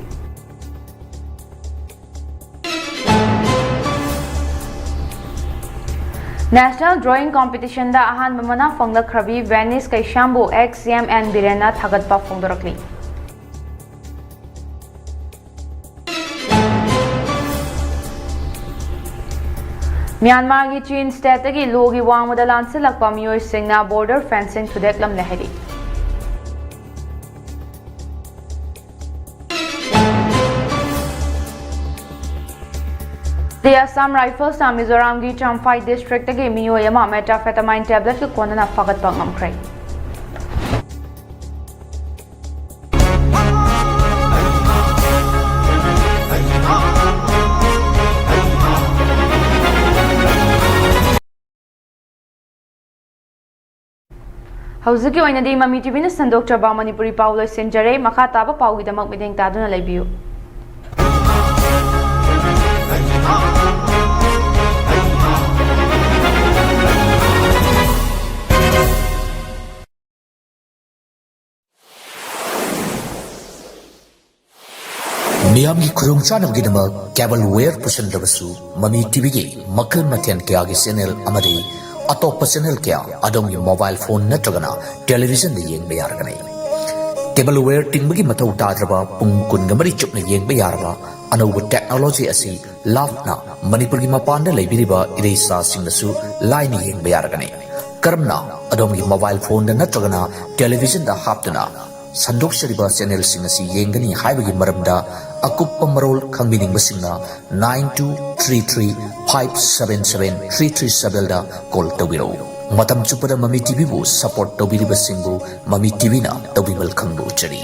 National Drawing Competitionꯗ ꯑꯍꯥꯟꯕ ꯃꯅꯥ ꯐꯪꯂꯛꯈ꯭ꯔꯕꯤ ꯚꯦꯅꯤꯁ ꯀꯩꯁꯥꯝꯕꯨ ex C M N ꯕꯤꯔꯦꯟꯅ ꯊꯥꯒꯠꯄ ꯐꯣꯡꯗꯣꯔꯛꯂꯤ꯫ ꯃ꯭ꯌꯥꯟꯃꯥꯔꯒꯤ ꯆꯤꯟ stateꯇꯒꯤ ꯂꯣꯒꯤ ꯋꯥꯡꯃꯗ ꯂꯥꯟꯁꯤꯜꯂꯛꯄ ꯃꯤꯑꯣꯏꯁꯤꯡꯅ border fencing ꯊꯨꯗꯦꯛꯂꯝꯂꯦ ꯍꯥꯏꯔꯤ꯫ The Assam Riflesꯅ ꯃꯤꯖꯣꯔꯥꯝꯒꯤ ꯆꯝꯐꯥꯏ districtꯇꯒꯤ ꯃꯤꯑꯣꯏ ꯑꯃ methamphetamine tabletꯀ ꯀꯣꯟꯅꯅ ꯐꯥꯒꯠꯄ ꯉꯝꯈ꯭ꯔꯦ꯫ ꯍꯧꯖꯤꯛꯀꯤ ꯑꯣꯏꯅꯗꯤ ꯃꯃꯤ ꯇꯤꯚꯤꯅ ꯁꯟꯗꯣꯛꯆꯕ ꯃꯅꯤꯄꯨꯔꯤ ꯄꯥꯎ ꯂꯣꯏꯁꯤꯟꯖꯔꯦ꯫ ꯃꯈꯥ ꯇꯥꯕ ꯄꯥꯎꯒꯤꯗꯃꯛ ꯃꯤꯠꯌꯦꯡ ꯇꯥꯗꯨꯅ ꯂꯩꯕꯤꯌꯨ꯫ ꯃꯤꯌꯥꯝꯒꯤ ꯈꯨꯗꯣꯡꯆꯥꯅꯕꯒꯤꯗꯃꯛ cable wire ꯄꯨꯁꯤꯟꯗ꯭ꯔꯕꯁꯨ, ꯃꯃꯤ ꯇꯤꯚꯤꯒꯤ ꯃꯈꯜ ꯃꯊꯦꯜ ꯀꯌꯥꯒꯤ channel ꯑꯃꯗꯤ ꯑꯇꯣꯞꯄ channel ꯀꯌꯥ ꯑꯗꯣꯝꯒꯤ mobile phone ꯅꯠꯇ꯭ꯔꯒꯅ televisionꯗ ꯌꯦꯡꯕ ꯌꯥꯔꯒꯅꯤ꯫ Cable wire ꯇꯤꯡꯕꯒꯤ ꯃꯊꯧ ꯇꯥꯗ꯭ꯔꯕ ꯄꯨꯡ ꯀꯨꯟꯒ ꯃꯔꯤ ꯆꯨꯞꯅ ꯌꯦꯡꯕ ꯌꯥꯔꯕ ꯑꯅꯧꯕ technology ꯑꯁꯤ ꯂꯥꯞꯅ ꯃꯅꯤꯄꯨꯔꯒꯤ ꯃꯄꯥꯟꯗ ꯂꯩꯕꯤꯔꯤꯕ ꯏꯔꯩꯆꯥꯁꯤꯡꯅꯁꯨ ꯂꯥꯏꯅ ꯌꯦꯡꯕ ꯌꯥꯔꯒꯅꯤ꯫ ꯀꯔꯝꯅ? ꯑꯗꯣꯝꯒꯤ mobile phoneꯗ ꯅꯠꯇ꯭ꯔꯒꯅ televisionꯗ ꯍꯥꯞꯇꯨꯅ ꯁꯟꯗꯣꯛꯆꯔꯤꯕ channelꯁꯤꯡ ꯑꯁꯤ ꯌꯦꯡꯒꯅꯤ ꯍꯥꯏꯕꯒꯤ ꯃꯔꯝꯗ ꯑꯀꯨꯞꯄ ꯃꯔꯣꯜ ꯈꯪꯕꯤꯅꯤꯡꯕꯁꯤꯡꯅ nine two three three five seven seven three three sevenꯗ call ꯇꯧꯕꯤꯔꯛꯎ꯫ ꯃꯇꯝ ꯆꯨꯞꯄꯗ ꯃꯃꯤ ꯇꯤꯚꯤꯕꯨ support ꯇꯧꯕꯤꯔꯤꯕꯁꯤꯡꯕꯨ ꯃꯃꯤ ꯇꯤꯚꯤꯅ ꯇꯧꯕꯤꯃꯜ ꯈꯪꯕ ꯎꯠꯆꯔꯤ꯫